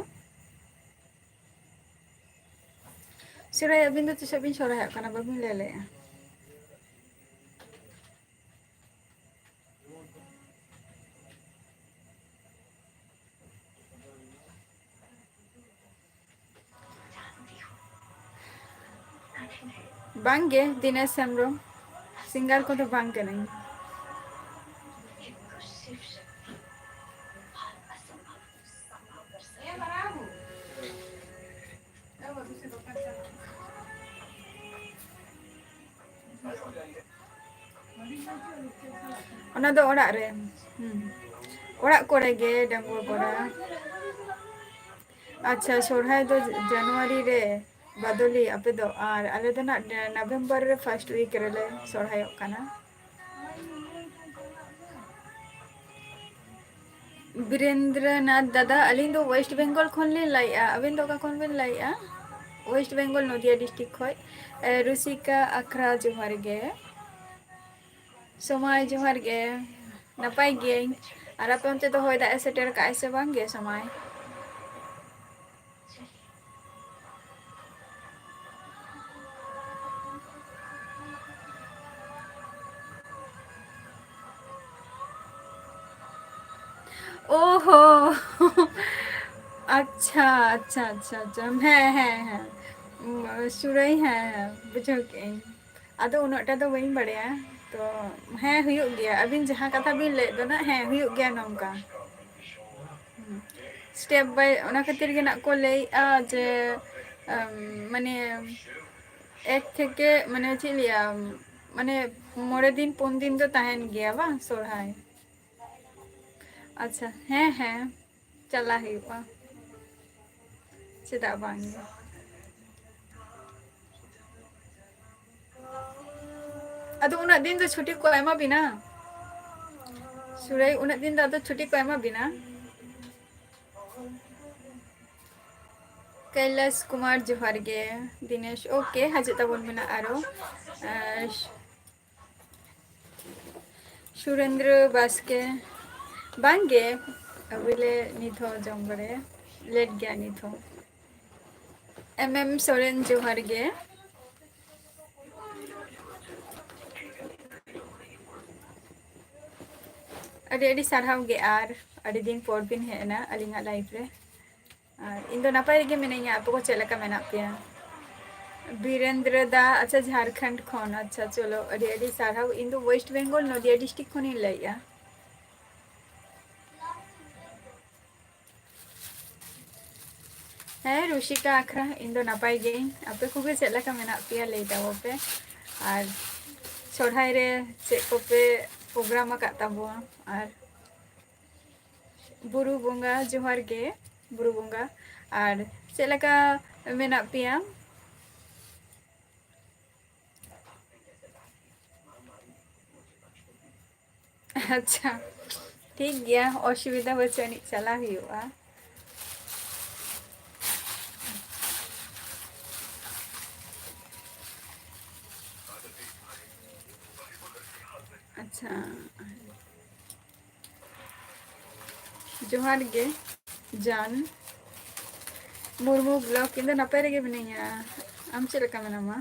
ᱥᱚᱨᱦᱟᱭ, ᱟᱹᱵᱤᱱ ᱫᱚ ᱛᱤᱥᱚᱜ ᱵᱤᱱ ᱥᱚᱨᱦᱟᱭᱚᱜ ᱠᱟᱱᱟ? ᱵᱟᱹᱵᱤᱱ ᱞᱟᱹᱭ ᱞᱮᱜᱼᱟ᱾ ᱵᱟᱝᱜᱮ, ᱫᱤᱱᱮᱥ ᱦᱮᱢᱵᱨᱚᱢ, singer ᱠᱚᱫᱚ ᱵᱟᱝ ᱠᱟᱹᱱᱟᱹᱧ᱾ ᱚᱱᱟ ᱫᱚ ᱚᱲᱟᱜ ᱨᱮ᱾ ᱦᱩᱸ᱾ ᱚᱲᱟᱜ ᱠᱚᱨᱮ ᱜᱮ, ᱰᱟᱺᱜᱩᱣᱟᱹ ᱠᱚᱲᱟ᱾ ᱟᱪᱪᱷᱟ, ᱥᱚᱨᱦᱟᱭ ᱫᱚ ᱡᱟᱱᱩᱣᱟᱨᱤ ᱨᱮ, ᱵᱟᱫᱚᱞᱤ, ᱟᱯᱮ ᱫᱚ? ᱟᱨ ᱟᱞᱮ ᱫᱚ ᱱᱟᱜ ᱱᱚᱵᱷᱮᱢᱵᱚᱨ ᱨᱮ first week ᱨᱮᱞᱮ ᱥᱚᱨᱦᱟᱭᱚᱜ ᱠᱟᱱᱟ᱾ ᱵᱤᱨᱮᱱᱫᱨᱚᱱᱟᱛᱷ ᱫᱟᱫᱟ, ᱟᱹᱞᱤᱧ ᱫᱚ West Bengal ᱠᱷᱚᱱ ᱞᱤᱧ ᱞᱟᱹᱭᱮᱫᱼᱟ᱾ ᱟᱹᱵᱤᱱ ᱫᱚ ᱚᱠᱟ ᱠᱷᱚᱱ ᱵᱤᱱ ᱞᱟᱹᱭᱮᱫᱼᱟ? West Bengal, ᱱᱚᱫᱤᱭᱟ district ᱠᱷᱚᱱ᱾ ᱮ, ᱨᱩᱥᱤᱠᱟ ᱟᱠᱷᱲᱟ, ᱡᱚᱦᱟᱨ ᱜᱮ᱾ ᱥᱚᱢᱟᱭ, ᱡᱚᱦᱟᱨ ᱜᱮ᱾ ᱱᱟᱯᱟᱭ ᱜᱤᱭᱟᱹᱧ᱾ ᱟᱨ ᱟᱯᱮ ᱚᱱᱛᱮ ᱫᱚ ᱦᱚᱭ ᱫᱟᱜ ᱮ ᱥᱮᱴᱮᱨ ᱠᱟᱜᱼᱟᱭ ᱥᱮ ᱵᱟᱝ ᱜᱮ, ᱥᱚᱢᱟᱭ? ᱚ ᱦᱚ᱾ ᱟᱪᱪᱷᱟ, ᱟᱪᱪᱷᱟ, ᱟᱪᱪᱷᱟ, ᱟᱪᱪᱷᱟ᱾ ᱦᱮᱸ, ᱦᱮᱸ, ᱦᱮᱸ᱾ ᱩᱢ, ᱥᱩᱨᱟᱹᱭ, ᱦᱮᱸ, ᱦᱮᱸ, ᱵᱩᱡᱷᱟᱹᱣ ᱠᱮᱜᱼᱟᱹᱧ᱾ ᱟᱫᱚ ᱩᱱᱟᱹᱜ ᱴᱟ ᱫᱚ ᱵᱟᱹᱧ ᱵᱟᱲᱟᱭᱟ᱾ ᱛᱚ, ᱦᱮᱸ, ᱦᱩᱭᱩᱜ ᱜᱮᱭᱟ᱾ ᱟᱹᱵᱤᱱ ᱡᱟᱦᱟᱸ ᱠᱟᱛᱷᱟ ᱵᱤᱱ ᱞᱟᱹᱭᱮᱫ ᱫᱚ ᱱᱟᱜ, ᱦᱮᱸ, ᱦᱩᱭᱩᱜ ᱜᱮᱭᱟ ᱱᱚᱝᱠᱟ᱾ ᱦᱩᱸ᱾ Step by, ᱚᱱᱟ ᱠᱷᱟᱹᱛᱤᱨ ᱜᱮ ᱱᱟᱜ ᱠᱚ ᱞᱟᱹᱭᱮᱜᱼᱟ ᱡᱮ, ᱟᱢ, ᱢᱟᱱᱮ, ᱮᱠ ᱛᱷᱮᱠᱮ, ᱢᱟᱱᱮ, ᱪᱮᱫ ᱤᱧ ᱞᱟᱹᱭᱟ, ᱢᱟᱱᱮ, ᱢᱚᱬᱮ ᱫᱤᱱ, ᱯᱩᱱ ᱫᱤᱱ ᱫᱚ ᱛᱟᱦᱮᱱ ᱜᱮᱭᱟ ᱵᱟᱝ ᱥᱚᱨᱦᱟᱭ? ᱟᱪᱪᱷᱟ, ᱦᱮᱸ, ᱦᱮᱸ, ᱪᱟᱞᱟᱜ ᱦᱩᱭᱩᱜᱼᱟ᱾ ᱪᱮᱫᱟᱜ ᱵᱟᱝ ᱜᱮ? ᱟᱫᱚ ᱩᱱᱟᱹᱜ ᱫᱤᱱ ᱫᱚ ᱪᱷᱩᱴᱤ ᱠᱚ ᱮᱢᱟ ᱵᱤᱱᱟ? ᱥᱩᱨᱟᱹᱭ, ᱩᱱᱟᱹᱜ ᱫᱤᱱ ᱫᱚ ᱟᱫᱚ ᱪᱷᱩᱴᱤ ᱠᱚ ᱮᱢᱟ ᱵᱤᱱᱟ? ᱠᱟᱭᱞᱟᱥ ᱠᱩᱢᱟᱨ, ᱡᱚᱦᱟᱨ ᱜᱮ᱾ ᱫᱤᱱᱮᱥ, OK, ᱦᱤᱡᱩᱜ ᱛᱟᱵᱚᱱ ᱢᱮᱱᱟᱜ ᱟᱨᱚ᱾ ᱟᱨ ᱥᱩᱨᱮᱱᱫᱨᱚ ᱵᱟᱥᱠᱮ, ᱵᱟᱝ ᱜᱮ, ᱟᱹᱣᱨᱤ ᱞᱮ ᱱᱤᱛ ᱦᱚᱸ ᱡᱚᱢ ᱵᱟᱲᱟᱭᱟ, late ᱜᱮᱭᱟ ᱱᱤᱛ ᱦᱚᱸ᱾ MM ᱥᱚᱨᱮᱱ, ᱡᱚᱦᱟᱨ ᱜᱮ᱾ ᱟᱹᱰᱤ ᱟᱹᱰᱤ ᱥᱟᱨᱦᱟᱣ ᱜᱮ, ᱟᱨ ᱟᱹᱰᱤ ᱫᱤᱱ ᱯᱚᱨ ᱵᱤᱱ ᱦᱮᱡ ᱮᱱᱟ ᱟᱹᱞᱤᱧᱟᱜ live ᱨᱮ᱾ ᱟᱨ ᱤᱧ ᱫᱚ ᱱᱟᱯᱟᱭ ᱨᱮᱜᱮ ᱢᱤᱱᱟᱹᱧᱟ, ᱟᱯᱮ ᱠᱚ ᱪᱮᱫ ᱞᱮᱠᱟ ᱢᱮᱱᱟᱜ ᱯᱮᱭᱟ? ᱵᱤᱨᱮᱱᱫᱨᱚ ᱫᱟ, ᱟᱪᱪᱷᱟ, ᱡᱷᱟᱲᱠᱷᱚᱸᱰ ᱠᱷᱚᱱ, ᱟᱪᱪᱷᱟ, ᱪᱚᱞᱚ, ᱟᱹᱰᱤ ᱟᱹᱰᱤ ᱥᱟᱨᱦᱟᱣ᱾ ᱤᱧ ᱫᱚ West Bengal, ᱱᱚᱫᱤᱭᱟ district ᱠᱷᱚᱱᱤᱧ ᱞᱟᱹᱭᱮᱜᱼᱟ᱾ ᱦᱮᱸ, ᱨᱩᱥᱤᱠᱟ ᱟᱠᱷᱲᱟ, ᱤᱧ ᱫᱚ ᱱᱟᱯᱟᱭ ᱜᱤᱭᱟᱹᱧ᱾ ᱟᱯᱮ ᱠᱚᱜᱮ ᱪᱮᱫ ᱞᱮᱠᱟ ᱢᱮᱱᱟᱜ ᱯᱮᱭᱟ, ᱞᱟᱹᱭ ᱛᱟᱵᱚ ᱯᱮ᱾ ᱟᱨ ᱥᱚᱨᱦᱟᱭ ᱨᱮ ᱪᱮᱫ ᱠᱚᱯᱮ program ᱟᱠᱟᱫ ᱛᱟᱵᱚᱣᱟ? ᱟᱨ ᱵᱩᱨᱩ ᱵᱚᱸᱜᱟ, ᱡᱚᱦᱟᱨ ᱜᱮ, ᱵᱩᱨᱩ ᱵᱚᱸᱜᱟ᱾ ᱟᱨ ᱪᱮᱫ ᱞᱮᱠᱟ ᱢᱮᱱᱟᱜ ᱯᱮᱭᱟ? ᱟᱪᱪᱷᱟ, ᱴᱷᱤᱠ ᱜᱮᱭᱟ, ᱚᱥᱩᱵᱤᱫᱷᱟ ᱵᱟᱹᱪᱩᱜ ᱟᱹᱱᱤᱡ, ᱪᱟᱞᱟᱣ ᱦᱩᱭᱩᱜᱼᱟ᱾ ᱟᱪᱪᱷᱟ, ᱡᱚᱦᱟᱨ ᱜᱮ ᱡᱟᱱ ᱢᱩᱨᱢᱩ vlog, ᱤᱧ ᱫᱚ ᱱᱟᱯᱟᱭ ᱨᱮᱜᱮ ᱢᱤᱱᱟᱹᱧᱟ, ᱟᱢ ᱪᱮᱫ ᱞᱮᱠᱟ ᱢᱮᱱᱟᱢᱟ?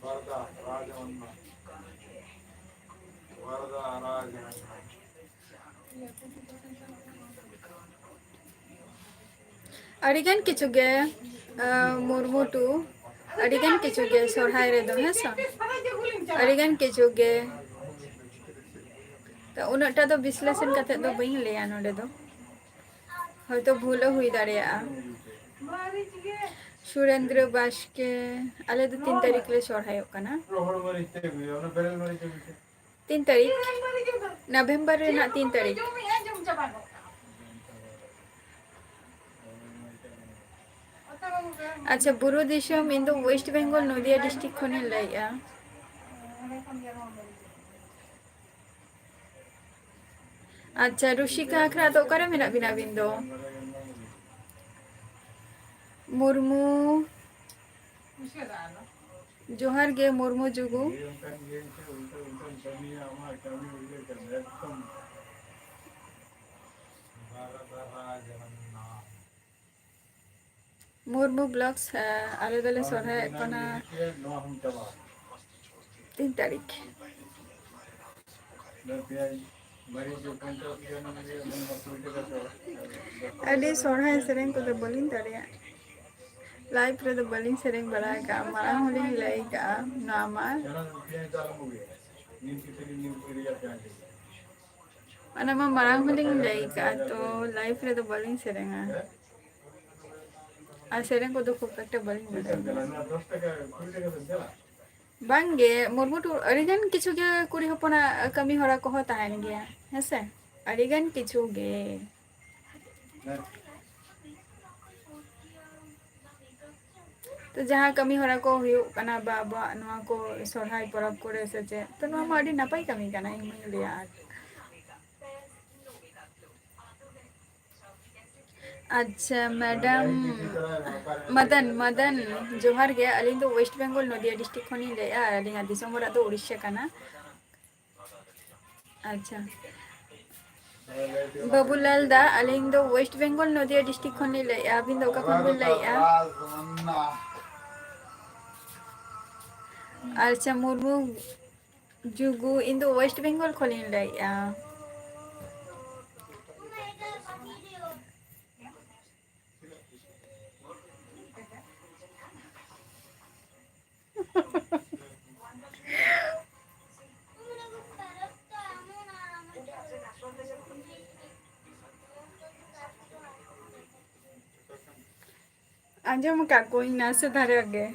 ᱵᱟᱨᱫᱟ ᱨᱟᱡᱽ ᱟᱱᱱᱟ᱾ ᱵᱟᱨᱫᱟ ᱨᱟᱡᱽ ᱟᱱᱱᱟ᱾ ᱟᱹᱰᱤᱜᱟᱱ ᱠᱤᱪᱷᱩ ᱜᱮ, ᱟᱸ, ᱢᱩᱨᱢᱩ ᱴᱩ, ᱟᱹᱰᱤᱜᱟᱱ ᱠᱤᱪᱷᱩ ᱜᱮ ᱥᱚᱨᱦᱟᱭ ᱨᱮᱫᱚ, ᱦᱮᱸ ᱥᱮ? ᱟᱹᱰᱤᱜᱟᱱ ᱠᱤᱪᱷᱩ ᱜᱮ᱾ ᱛᱚ, ᱩᱱᱟᱹᱜ ᱴᱟ ᱫᱚ ᱵᱤᱥᱞᱮᱥᱚᱱ ᱠᱟᱛᱮ ᱫᱚ ᱵᱟᱹᱧ ᱞᱟᱹᱭᱟ ᱱᱚᱰᱮ ᱫᱚ᱾ ᱦᱚᱭᱛᱚ ᱵᱷᱩᱞ ᱦᱚᱸ ᱦᱩᱭ ᱫᱟᱲᱮᱭᱟᱜᱼᱟ᱾ ᱥᱩᱨᱮᱱᱫᱨᱚ ᱵᱟᱥᱠᱮ, ᱟᱞᱮ ᱫᱚ ᱛᱤᱱ ᱛᱟᱹᱨᱤᱠᱷ ᱞᱮ ᱥᱚᱨᱦᱟᱭᱚᱜ ᱠᱟᱱᱟ᱾ ᱛᱤᱱ ᱛᱟᱹᱨᱤᱠᱷ, ᱱᱚᱵᱷᱮᱢᱵᱚᱨ ᱨᱮᱱᱟᱜ ᱛᱤᱱ ᱛᱟᱹᱨᱤᱠᱷ᱾ ᱟᱪᱪᱷᱟ, ᱵᱩᱨᱩ ᱫᱤᱥᱚᱢ, ᱤᱧ ᱫᱚ ᱳᱭᱮᱥᱴ ᱵᱮᱝᱜᱚᱞ, ᱱᱚᱫᱤᱭᱟ ᱰᱤᱥᱴᱨᱤᱠᱴ ᱠᱷᱚᱱᱤᱧ ᱞᱟᱹᱭᱮᱫᱼᱟ᱾ ᱟᱪᱪᱷᱟ, ᱨᱩᱥᱤᱠᱟ ᱟᱠᱷᱲᱟ ᱫᱚ ᱚᱠᱟᱨᱮ ᱢᱮᱱᱟᱜ ᱵᱤᱱᱟ ᱟᱹᱵᱤᱱ ᱫᱚ? ᱢᱩᱨᱢᱩ, ᱡᱚᱦᱟᱨ ᱜᱮ ᱢᱩᱨᱢᱩ ᱡᱩᱜᱩ᱾ ᱢᱩᱨᱢᱩ ᱵᱞᱚᱜᱥ, ᱟᱞᱮ ᱫᱚᱞᱮ ᱥᱚᱨᱦᱟᱭᱚᱜ ᱠᱟᱱᱟ ᱛᱤᱱ ᱛᱟᱹᱨᱤᱠᱷ᱾ ᱟᱹᱰᱤ ᱥᱚᱨᱦᱟᱭ ᱥᱮᱨᱮᱧ ᱠᱚᱫᱚ ᱵᱟᱹᱞᱤᱧ ᱫᱟᱲᱮᱭᱟᱜᱼᱟ᱾ ᱞᱟᱭᱤᱵᱷ ᱨᱮᱫᱚ ᱵᱟᱹᱞᱤᱧ ᱥᱮᱨᱮᱧ ᱵᱟᱲᱟ ᱟᱠᱟᱫᱼᱟ, ᱢᱟᱲᱟᱝ ᱦᱚᱸᱞᱤᱧ ᱞᱟᱹᱭ ᱟᱠᱟᱫᱼᱟ ᱱᱚᱣᱟ ᱢᱟ᱾ ᱚᱱᱟ ᱢᱟ ᱢᱟᱲᱟᱝ ᱦᱚᱸᱞᱤᱧ ᱞᱟᱹᱭ ᱟᱠᱟᱫᱼᱟ, ᱛᱚ ᱞᱟᱭᱤᱵᱷ ᱨᱮᱫᱚ ᱵᱟᱹᱞᱤᱧ ᱥᱮᱨᱮᱧᱟ᱾ ᱟᱨ ᱥᱮᱨᱮᱧ ᱠᱚᱫᱚ ᱠᱷᱩᱵ ᱮᱠᱴᱟ ᱵᱟᱹᱞᱤᱧ ᱵᱟᱲᱟᱭᱟ᱾ ᱵᱟᱝᱜᱮ, ᱢᱩᱨᱢᱩ ᱴᱩ-, ᱟᱹᱰᱤᱜᱟᱱ ᱠᱤᱪᱷᱩ ᱜᱮ ᱠᱩᱲᱤ ᱦᱚᱯᱚᱱᱟᱜ ᱠᱟᱹᱢᱤ ᱦᱚᱨᱟ ᱠᱚᱦᱚᱸ ᱛᱟᱦᱮᱱ ᱜᱮᱭᱟ, ᱦᱮᱸᱥᱮ? ᱟᱹᱰᱤᱜᱟᱱ ᱠᱤᱪᱷᱩ ᱜᱮ᱾ ᱛᱚ ᱡᱟᱦᱟᱸ ᱠᱟᱹᱢᱤ ᱦᱚᱨᱟ ᱠᱚ ᱦᱩᱭᱩᱜ ᱠᱟᱱᱟ ᱵᱟ ᱟᱵᱚᱣᱟᱜ ᱱᱚᱣᱟ ᱠᱚ ᱥᱚᱨᱦᱟᱭ ᱯᱚᱨᱚᱵᱽ ᱠᱚᱨᱮ ᱥᱮ ᱪᱮᱫ, ᱛᱚ ᱱᱚᱣᱟ ᱢᱟ ᱟᱹᱰᱤ ᱱᱟᱯᱟᱭ ᱠᱟᱹᱢᱤ ᱠᱟᱱᱟ, ᱤᱧ ᱢᱟᱧ ᱞᱟᱹᱭᱟ᱾ ᱟᱨ ᱟᱪᱪᱷᱟ, ᱢᱮᱰᱟᱢ ᱢᱟᱫᱟᱱ, ᱢᱟᱫᱟᱱ, ᱡᱚᱦᱟᱨ ᱜᱮ᱾ ᱟᱹᱞᱤᱧ ᱫᱚ ᱳᱭᱮᱥᱴ ᱵᱮᱝᱜᱚᱞ, ᱱᱚᱫᱤᱭᱟ ᱰᱤᱥᱴᱨᱤᱠᱴ ᱠᱷᱚᱱᱤᱧ ᱞᱟᱹᱭᱮᱫᱼᱟ᱾ ᱟᱹᱞᱤᱧᱟᱜ ᱫᱤᱥᱚᱢ ᱚᱲᱟᱜ ᱫᱚ ᱩᱲᱤᱥᱥᱟ ᱠᱟᱱᱟ᱾ ᱟᱪᱪᱷᱟ, ᱵᱟᱹᱵᱩᱞᱟᱞ ᱫᱟ, ᱟᱹᱞᱤᱧ ᱫᱚ ᱳᱭᱮᱥᱴ ᱵᱮᱝᱜᱚᱞ, ᱱᱚᱫᱤᱭᱟ ᱰᱤᱥᱴᱨᱤᱠᱴ ᱠᱷᱚᱱ ᱞᱤᱧ ᱞᱟᱹᱭᱮᱫᱼᱟ᱾ ᱟᱹᱵᱤᱱ ᱫᱚ ᱚᱠᱟ ᱠᱷᱚᱱ ᱵᱤᱱ ᱞᱟᱹᱭᱮᱫᱼᱟ? ᱟᱪᱪᱷᱟ, ᱢᱩᱨᱢᱩ ᱡᱩᱜᱩ, ᱤᱧ ᱫᱚ ᱳᱭᱮᱥᱴ ᱵᱮᱝᱜᱚᱞ ᱠᱷᱚᱱᱤᱧ ᱞᱟᱹᱭᱮᱫᱼᱟ᱾ ᱟᱸᱡᱚᱢ ᱟᱠᱟᱫ ᱠᱚᱣᱟᱧ ᱱᱟᱥᱮ ᱫᱷᱟᱨᱟ ᱜᱮ᱾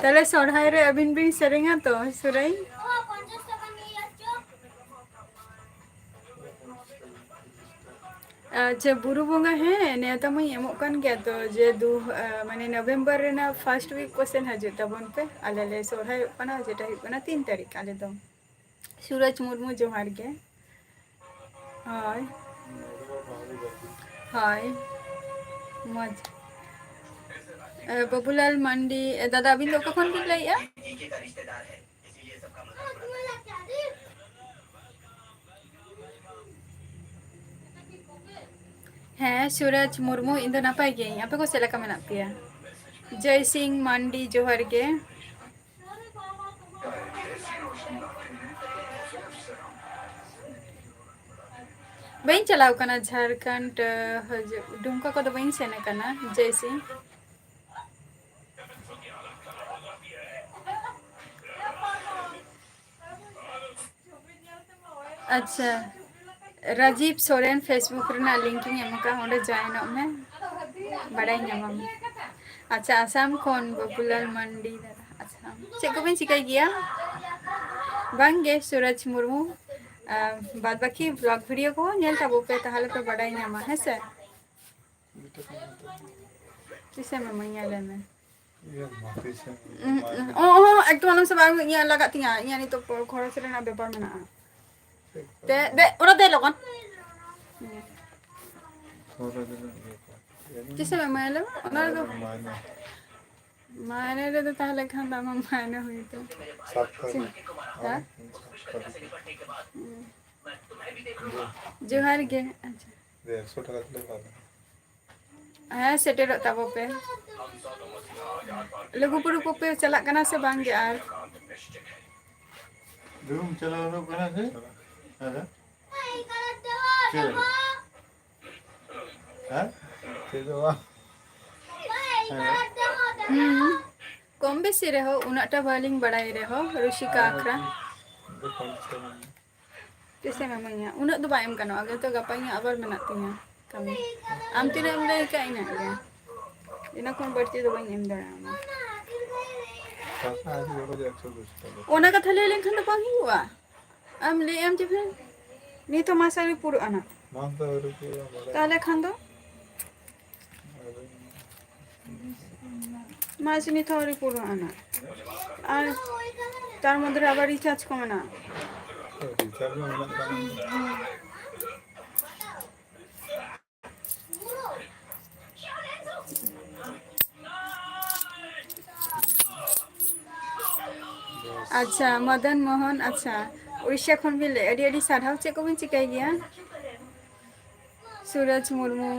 ᱛᱟᱦᱞᱮ ᱥᱚᱨᱦᱟᱭ ᱨᱮ ᱟᱹᱵᱤᱱ ᱵᱤᱱ ᱥᱮᱨᱮᱧᱟ ᱛᱚ ᱥᱮᱨᱮᱧ? ᱟᱪᱪᱷᱟ, ᱵᱩᱨᱩ ᱵᱚᱸᱜᱟ, ᱦᱮᱸ, ᱱᱮᱣᱛᱟ ᱢᱟᱧ ᱮᱢᱚᱜ ᱠᱟᱱ ᱜᱮᱭᱟ ᱛᱚ, ᱡᱮ ᱫᱩ, ᱟ, ᱢᱟᱱᱮ, ᱱᱚᱵᱷᱮᱢᱵᱚᱨ ᱨᱮᱱᱟᱜ ᱯᱷᱟᱥᱴ ᱣᱤᱠ ᱠᱚᱥᱮᱱ ᱦᱤᱡᱩᱜ ᱛᱟᱵᱚᱱ ᱯᱮ᱾ ᱟᱞᱮ ᱞᱮ ᱥᱚᱨᱦᱟᱭᱚᱜ ᱠᱟᱱᱟ, ᱡᱮᱴᱟ ᱦᱩᱭᱩᱜ ᱠᱟᱱᱟ ᱛᱤᱱ ᱛᱟᱹᱨᱤᱠᱷ ᱟᱞᱮ ᱫᱚ᱾ ᱥᱩᱨᱚᱡᱽ ᱢᱩᱨᱢᱩ, ᱡᱚᱦᱟᱨ ᱜᱮ᱾ ᱦᱳᱭ᱾ ᱦᱳᱭ᱾ ᱢᱚᱡᱽ᱾ ᱮ, ᱵᱟᱹᱵᱩᱞᱟᱞ ᱢᱟᱱᱰᱤ, ᱮ, ᱫᱟᱫᱟ, ᱟᱹᱵᱤᱱ ᱫᱚ ᱚᱠᱟ ᱠᱷᱚᱱ ᱵᱤᱱ ᱞᱟᱹᱭᱮᱜᱼᱟ? ᱦᱮᱸ, ᱥᱩᱨᱟᱡᱽ ᱢᱩᱨᱢᱩ, ᱤᱧ ᱫᱚ ᱱᱟᱯᱟᱭ ᱜᱤᱭᱟᱹᱧ᱾ ᱟᱯᱮ ᱠᱚ ᱪᱮᱫ ᱞᱮᱠᱟ ᱢᱮᱱᱟᱜ ᱯᱮᱭᱟ? ᱡᱚᱭ ᱥᱤᱝ ᱢᱟᱱᱰᱤ, ᱡᱚᱦᱟᱨ ᱜᱮ᱾ ᱵᱟᱹᱧ ᱪᱟᱞᱟᱣ ᱠᱟᱱᱟ ᱡᱷᱟᱲᱠᱷᱚᱸᱰ, ᱦᱤᱡᱩᱜ, ᱰᱩᱢᱠᱟ ᱠᱚᱫᱚ ᱵᱟᱹᱧ ᱥᱮᱱ ᱟᱠᱟᱱᱟ, ᱡᱚᱭ ᱥᱤᱝ᱾ ᱟᱪᱪᱷᱟ, ᱨᱟᱡᱤᱵᱽ ᱥᱚᱨᱮᱱ Facebook ᱨᱮᱱᱟᱜ link ᱤᱧ ᱮᱢ ᱟᱠᱟᱫᱼᱟ, ᱚᱸᱰᱮ join ᱚᱜ ᱢᱮ, ᱵᱟᱲᱟᱭ ᱧᱟᱢᱟᱢ᱾ ᱟᱪᱪᱷᱟ, ᱟᱥᱟᱢ ᱠᱷᱚᱱ ᱵᱟᱹᱵᱩᱞᱟᱞ ᱢᱟᱱᱰᱤ ᱫᱟᱫᱟ, ᱟᱥᱟᱢ᱾ ᱪᱮᱫ ᱠᱚᱵᱤᱱ ᱪᱤᱠᱟᱹᱭ ᱜᱮᱭᱟ? ᱵᱟᱝ ᱜᱮ, ᱥᱩᱨᱟᱡᱽ ᱢᱩᱨᱢᱩ᱾ ᱟᱨ ᱵᱟᱫ ᱵᱟᱹᱠᱤ vlog video ᱠᱚᱦᱚᱸ ᱧᱮᱞ ᱛᱟᱵᱚ ᱯᱮ, ᱛᱟᱦᱚᱞᱮ ᱯᱮ ᱵᱟᱲᱟᱭ ᱧᱟᱢᱟ, ᱦᱮᱸ ᱥᱮ? ᱛᱤᱥᱮᱢ ᱮᱢᱟᱹᱧᱟ, ᱞᱟᱹᱭ ᱢᱮ? ᱤᱭᱟᱹ, ᱢᱟ, ᱛᱤᱥᱮᱢ ᱩᱸ, ᱮᱢᱟᱹᱧᱟ? ᱩᱸ, ᱚ, ᱚ, ᱮᱠᱴᱩ ᱟᱞᱚᱢ ᱥᱟᱵᱟ, ᱤᱧᱟᱹᱜ ᱞᱟᱜᱟᱜ ᱛᱤᱧᱟᱹ, ᱤᱧᱟᱹᱜ ᱱᱤᱛᱚᱜ ᱯᱚ-, ᱠᱷᱚᱨᱚᱪ ᱨᱮᱱᱟᱜ ᱵᱮᱯᱟᱨ ᱢᱮᱱᱟᱜᱼᱟ᱾ ᱪᱮᱫ ᱫᱮ, ᱠᱷᱚᱨᱚᱪ? ᱫᱮ, ᱚᱱᱟ ᱫᱮ ᱞᱚᱜᱚᱱ᱾ ᱠᱷᱚᱨᱚᱪ ᱨᱮᱱᱟᱜ ᱵᱮᱯᱟᱨ᱾ ᱛᱤᱥᱮᱢ ᱮᱢᱟᱭᱟ, ᱞᱟᱹᱭ ᱢᱮ? ᱚᱱᱟ ᱨᱮᱫᱚ ᱮᱢᱟᱭ ᱢᱮ᱾ ᱢᱟᱭᱱᱮ ᱨᱮᱫᱚ ᱛᱟᱦᱚᱞᱮ ᱠᱷᱟᱱ ᱫᱚ ᱟᱢᱟᱜ ᱢᱟᱭᱱᱮ ᱦᱩᱭᱩᱜ ᱛᱟᱢᱟ᱾ ᱥᱟᱛ ᱛᱟᱹᱨᱤᱠᱷ᱾ ᱦᱮᱸ? ᱦᱮᱸ, ᱥᱟᱛ ᱛᱟᱹᱨᱤᱠᱷ᱾ ᱦᱩᱸ᱾ ᱡᱚᱦᱟᱨ ᱜᱮ᱾ ᱟᱪᱪᱷᱟ᱾ ᱫᱮᱲᱥᱚ ᱴᱟᱠᱟ ᱛᱮᱞᱮ ᱦᱟᱛᱟᱣ ᱫᱟ᱾ ᱦᱮᱸ, ᱥᱮᱴᱮᱨᱚᱜ ᱛᱟᱵᱚ ᱯᱮ᱾ ᱞᱩᱜᱩᱵᱩᱨᱩ ᱠᱚᱯᱮ ᱪᱟᱞᱟᱜ ᱠᱟᱱᱟ ᱥᱮ ᱵᱟᱝ ᱜᱮ ᱟᱨ? ᱫᱩᱢ ᱪᱟᱞᱟᱣ ᱦᱩᱭᱩᱜ ᱠᱟᱱᱟ ᱥᱮ? ᱦᱮᱸ᱾ ᱪᱮᱫ? ᱦᱮᱸ? ᱪᱮᱫ ᱦᱚᱸ ᱵᱟᱝ᱾ ᱦᱩᱸ᱾ ᱠᱚᱢ ᱵᱮᱥᱤ ᱨᱮᱦᱚᱸ, ᱩᱱᱟᱹᱜ ᱴᱟ ᱵᱟᱹᱞᱤᱧ ᱵᱟᱲᱟᱭ ᱨᱮᱦᱚᱸ, ᱨᱩᱥᱤᱠᱟ ᱟᱠᱷᱲᱟ᱾ ᱛᱤᱥᱮᱢ ᱤᱢᱟᱹᱧᱟ? ᱩᱱᱟᱹᱜ ᱫᱚ ᱵᱟᱭ ᱮᱢ ᱜᱟᱱᱚᱜᱼᱟ, ᱡᱚᱛᱚ ᱜᱟᱯᱟ ᱤᱧᱟᱹᱜ ᱟᱵᱟᱨ ᱢᱮᱱᱟᱜ ᱛᱤᱧᱟᱹ ᱠᱟᱹᱢᱤ᱾ ᱟᱢ ᱛᱤᱱᱟᱹᱜ ᱮᱢ ᱞᱟᱹᱭ ᱠᱟᱜ, ᱤᱱᱟᱹᱜ ᱜᱮ᱾ ᱤᱱᱟᱹ ᱠᱷᱚᱱ ᱵᱟᱹᱲᱛᱤ ᱫᱚ ᱵᱟᱹᱧ ᱮᱢ ᱫᱟᱲᱮᱭᱟᱢᱟ᱾ ᱚᱱᱟ ᱠᱟᱛᱷᱟ ᱞᱟᱹᱭ ᱞᱮᱱᱠᱷᱟᱱ ᱫᱚ ᱵᱟᱝ ᱦᱩᱭᱩᱜᱼᱟ᱾ ᱟᱢ ᱞᱟᱹᱭ ᱟᱢ ᱡᱮ ᱯᱷᱤᱨ ᱱᱤᱛ ᱦᱚᱸ ᱢᱟᱥ ᱟᱹᱣᱨᱤ ᱯᱩᱨᱟᱹᱜᱼᱟ ᱱᱟᱜ᱾ ᱵᱟᱝ ᱛᱚ ᱟᱹᱣᱨᱤ ᱯᱩᱨᱟᱹᱜᱼᱟ, ᱵᱟᱲᱟᱭ᱾ ᱛᱟᱦᱚᱞᱮ ᱠᱷᱟᱱ ᱫᱚ? ᱢᱟᱥ ᱱᱤᱛ ᱦᱚᱸ ᱟᱹᱣᱨᱤ ᱯᱩᱨᱟᱹᱜᱼᱟ ᱱᱟᱜ᱾ ᱟᱨ ᱛᱟᱨ ᱢᱚᱫᱽᱫᱷᱮ ᱨᱮ ᱟᱵᱟᱨ recharge ᱠᱚ ᱢᱮᱱᱟᱜᱼᱟ᱾ ᱨᱤᱪᱟᱨᱡᱽ ᱢᱟ ᱢᱮᱱᱟᱜ ᱛᱟᱢ᱾ ᱟᱪᱪᱷᱟ, ᱢᱚᱫᱚᱱ ᱢᱳᱦᱚᱱ, ᱟᱪᱪᱷᱟ, ᱩᱲᱤᱥᱥᱟ ᱠᱷᱚᱱ ᱵᱤᱱ ᱞᱟᱹᱭ, ᱟᱹᱰᱤ ᱟᱹᱰᱤ ᱥᱟᱨᱦᱟᱣ᱾ ᱪᱮᱫ ᱠᱚᱵᱤᱱ ᱪᱤᱠᱟᱹᱭ ᱜᱮᱭᱟ? ᱥᱩᱨᱚᱡᱽ ᱢᱩᱨᱢᱩ,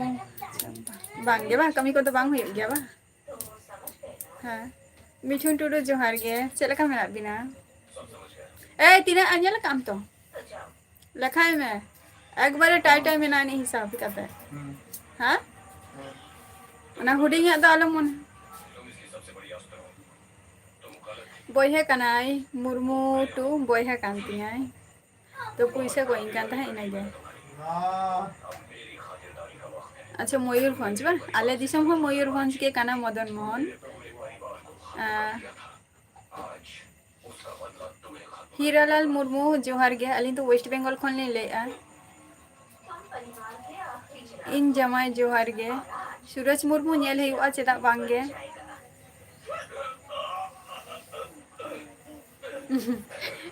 ᱵᱟᱝ ᱜᱮ ᱵᱟᱝ, ᱠᱟᱹᱢᱤ ᱠᱚᱫᱚ ᱵᱟᱝ ᱦᱩᱭᱩᱜ ᱜᱮᱭᱟ ᱵᱟᱝ? ᱦᱮᱸ᱾ ᱢᱤᱴᱷᱩᱱ ᱴᱩᱰᱩ, ᱡᱚᱦᱟᱨ ᱜᱮ, ᱪᱮᱫ ᱞᱮᱠᱟ ᱢᱮᱱᱟᱜ ᱵᱤᱱᱟ? ᱮᱭ, ᱛᱤᱱᱟᱹᱜ ᱧᱮᱞ ᱠᱟᱜ ᱟᱢ ᱛᱚ? ᱞᱮᱠᱷᱟᱭ ᱢᱮ, ᱮᱠᱵᱟᱨᱮ ᱴᱟᱭ ᱴᱟᱭ ᱢᱮᱱᱟᱜᱼᱟ, ᱟᱹᱱᱤᱡ ᱦᱤᱥᱟᱹᱵ ᱠᱟᱛᱮ᱾ ᱦᱩᱸ᱾ ᱦᱮᱸ? ᱦᱩᱸ᱾ ᱚᱱᱟ ᱦᱩᱰᱤᱧᱟᱜ ᱫᱚ ᱟᱞᱚᱢ ᱢᱚᱱᱮ᱾ ᱵᱚᱭᱦᱟ ᱠᱟᱱᱟᱭ, ᱢᱩᱨᱢᱩ ᱴᱩ ᱵᱚᱭᱦᱟ ᱠᱟᱱ ᱛᱤᱧᱟᱭ᱾ ᱛᱚ ᱯᱩᱭᱥᱟᱹ ᱠᱚ ᱮᱢ ᱠᱟᱱ ᱛᱟᱦᱮᱸᱫ, ᱤᱱᱟᱹᱜᱮ᱾ ᱟᱪᱪᱷᱟ, ᱢᱚᱭᱩᱨᱵᱷᱚᱸᱡᱽ ᱵᱟᱝ? ᱟᱞᱮ ᱫᱤᱥᱚᱢ ᱦᱚᱸ ᱢᱚᱭᱩᱨᱵᱷᱚᱸᱡᱽ ᱜᱮ ᱠᱟᱱᱟ, ᱢᱚᱫᱚᱱ ᱢᱳᱦᱚᱱ᱾ ᱟᱸ, ᱦᱤᱨᱟᱞᱟᱞ ᱢᱩᱨᱢᱩ, ᱡᱚᱦᱟᱨ ᱜᱮ᱾ ᱟᱹᱞᱤᱧ ᱫᱚ ᱳᱭᱮᱥᱴ ᱵᱮᱝᱜᱚᱞ ᱠᱷᱚᱱ ᱞᱤᱧ ᱞᱟᱹᱭᱮᱫᱼᱟ᱾ ᱤᱧ ᱡᱟᱢᱟᱭ, ᱡᱚᱦᱟᱨ ᱜᱮ᱾ ᱥᱩᱨᱚᱡᱽ ᱢᱩᱨᱢᱩ ᱧᱮᱞ ᱦᱩᱭᱩᱜᱼᱟ, ᱪᱮᱫᱟᱜ ᱵᱟᱝ ᱜᱮ?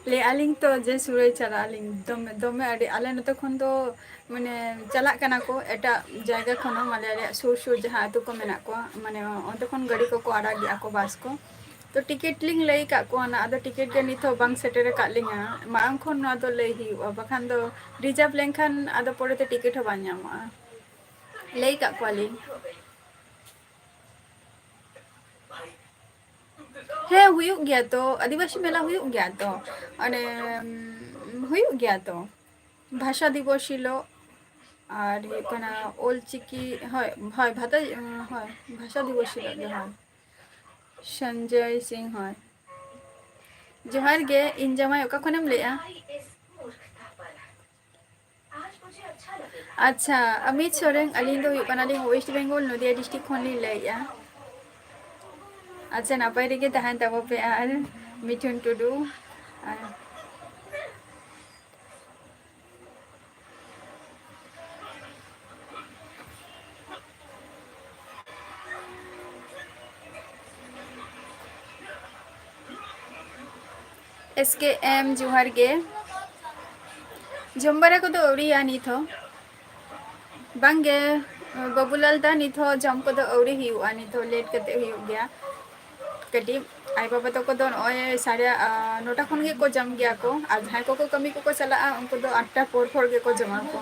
ᱞᱟᱹᱭᱮᱫᱼᱟ ᱞᱤᱧ ᱛᱚ ᱡᱮ ᱥᱩᱨᱟᱹᱭ ᱪᱟᱞᱟᱜ ᱟᱹᱞᱤᱧ, ᱫᱚᱢᱮ, ᱫᱚᱢᱮ ᱟᱹᱰᱤ, ᱟᱞᱮ ᱱᱚᱛᱮ ᱠᱷᱚᱱ ᱫᱚ ᱢᱟᱱᱮ ᱪᱟᱞᱟᱜ ᱠᱟᱱᱟ ᱠᱚ ᱮᱴᱟᱜ ᱡᱟᱭᱜᱟ ᱠᱷᱚᱱ ᱦᱚᱸ, ᱢᱟᱱᱮ ᱟᱞᱮᱭᱟᱜ ᱥᱩᱨ ᱥᱩᱨ ᱡᱟᱦᱟᱸ ᱟᱹᱛᱩ ᱠᱚ ᱢᱮᱱᱟᱜ ᱠᱚᱣᱟ, ᱢᱟᱱᱮ ᱚᱱᱛᱮ ᱠᱷᱚᱱ ᱜᱟᱹᱰᱤ ᱠᱚᱠᱚ ᱟᱲᱟᱜ ᱜᱮᱭᱟ ᱠᱚ, ᱵᱟᱥ ᱠᱚ᱾ ᱛᱚ ᱴᱤᱠᱤᱴ ᱞᱤᱧ ᱞᱟᱹᱭ ᱟᱠᱟᱫ ᱠᱚᱣᱟ ᱱᱟᱜ, ᱟᱫᱚ ᱴᱤᱠᱤᱴ ᱜᱮ ᱱᱤᱛ ᱦᱚᱸ ᱵᱟᱝ ᱥᱮᱴᱮᱨ ᱟᱠᱟᱫ ᱞᱤᱧᱟ᱾ ᱢᱟᱲᱟᱝ ᱠᱷᱚᱱ ᱱᱚᱣᱟ ᱫᱚ ᱞᱟᱹᱭ ᱦᱩᱭᱩᱜᱼᱟ, ᱵᱟᱠᱷᱟᱱ ᱫᱚ ᱨᱤᱡᱟᱨᱵᱷ ᱞᱮᱱᱠᱷᱟᱱ ᱟᱫᱚ ᱯᱚᱨᱮᱛᱮ ᱴᱤᱠᱤᱴ ᱦᱚᱸ ᱵᱟᱝ ᱧᱟᱢᱚᱜᱼᱟ᱾ ᱞᱟᱹᱭ ᱟᱠᱟᱫ ᱠᱚᱣᱟᱞᱤᱧ᱾ ᱦᱮᱸ, ᱦᱩᱭᱩᱜ ᱜᱮᱭᱟ ᱛᱚ, ᱟᱹᱫᱤᱵᱟᱹᱥᱤ ᱢᱮᱞᱟ ᱦᱩᱭᱩᱜ ᱜᱮᱭᱟ ᱛᱚ᱾ ᱚᱱᱮ, ᱩᱢ, ᱦᱩᱭᱩᱜ ᱜᱮᱭᱟ ᱛᱚ᱾ ᱵᱷᱟᱥᱟ ᱫᱤᱵᱚᱥ ᱦᱤᱞᱳᱜ, ᱟᱨ ᱦᱩᱭᱩᱜ ᱠᱟᱱᱟ ᱚᱞ ᱪᱤᱠᱤ, ᱦᱳᱭ, ᱦᱳᱭ, ᱵᱷᱟᱛᱟ-, ᱦᱳᱭ, ᱵᱷᱟᱥᱟ ᱫᱤᱵᱚᱥ ᱦᱤᱞᱳᱜ ᱜᱮ, ᱦᱳᱭ᱾ ᱥᱚᱧᱡᱚᱭ ᱥᱤᱝ, ᱦᱳᱭ᱾ ᱡᱚᱦᱟᱨ ᱜᱮ, ᱤᱧ ᱡᱟᱶᱟᱭ, ᱚᱠᱟ ᱠᱷᱚᱱᱮᱢ ᱞᱟᱹᱭᱮᱜᱼᱟ? ᱟᱪᱪᱷᱟ, ᱚᱢᱤᱛ ᱥᱚᱨᱮᱱ, ᱟᱹᱞᱤᱧ ᱫᱚ ᱦᱩᱭᱩᱜ ᱠᱟᱱᱟᱞᱤᱧ West Bengal, ᱱᱚᱫᱤᱭᱟ district ᱠᱷᱚᱱ ᱞᱤᱧ ᱞᱟᱹᱭᱮᱫᱼᱟ᱾ ᱟᱪᱪᱷᱟ, ᱱᱟᱯᱟᱭ ᱨᱮᱜᱮ ᱛᱟᱦᱮᱱ ᱛᱟᱵᱚ ᱯᱮ᱾ ᱟᱨ ᱢᱤᱴᱷᱩᱱ ᱴᱩᱰᱩ, ᱟᱨ S K M, ᱡᱚᱦᱟᱨ ᱜᱮ᱾ ᱡᱚᱢ ᱵᱟᱲᱟ ᱠᱚᱫᱚ ᱟᱹᱣᱨᱤᱭᱟ ᱱᱤᱛ ᱦᱚᱸ᱾ ᱵᱟᱝᱜᱮ, ᱵᱟᱹᱵᱩᱞᱟᱞ ᱫᱟ, ᱱᱤᱛ ᱦᱚᱸ ᱡᱚᱢ ᱠᱚᱫᱚ ᱟᱹᱣᱨᱤ ᱦᱩᱭᱩᱜᱼᱟ, ᱱᱤᱛ ᱦᱚᱸ late ᱠᱟᱛᱮ ᱦᱩᱭᱩᱜ ᱜᱮᱭᱟ᱾ ᱠᱟᱹᱴᱤᱡ ᱟᱭᱳ ᱵᱟᱵᱟ ᱛᱟᱠᱚ ᱫᱚ ᱱᱚᱜᱼᱚᱭ ᱥᱟᱲᱮ, ᱟ, ᱱᱚᱴᱟ ᱠᱷᱚᱱ ᱜᱮᱠᱚ ᱡᱚᱢ ᱜᱮᱭᱟ ᱠᱚ, ᱟᱨ ᱡᱟᱦᱟᱸᱭ ᱠᱚᱠᱚ ᱠᱟᱹᱢᱤ ᱠᱚᱠᱚ ᱪᱟᱞᱟᱜᱼᱟ, ᱩᱱᱠᱩ ᱫᱚ ᱟᱴᱴᱟ ᱯᱚᱨ ᱯᱚᱨ ᱜᱮᱠᱚ ᱡᱚᱢᱟ ᱠᱚ᱾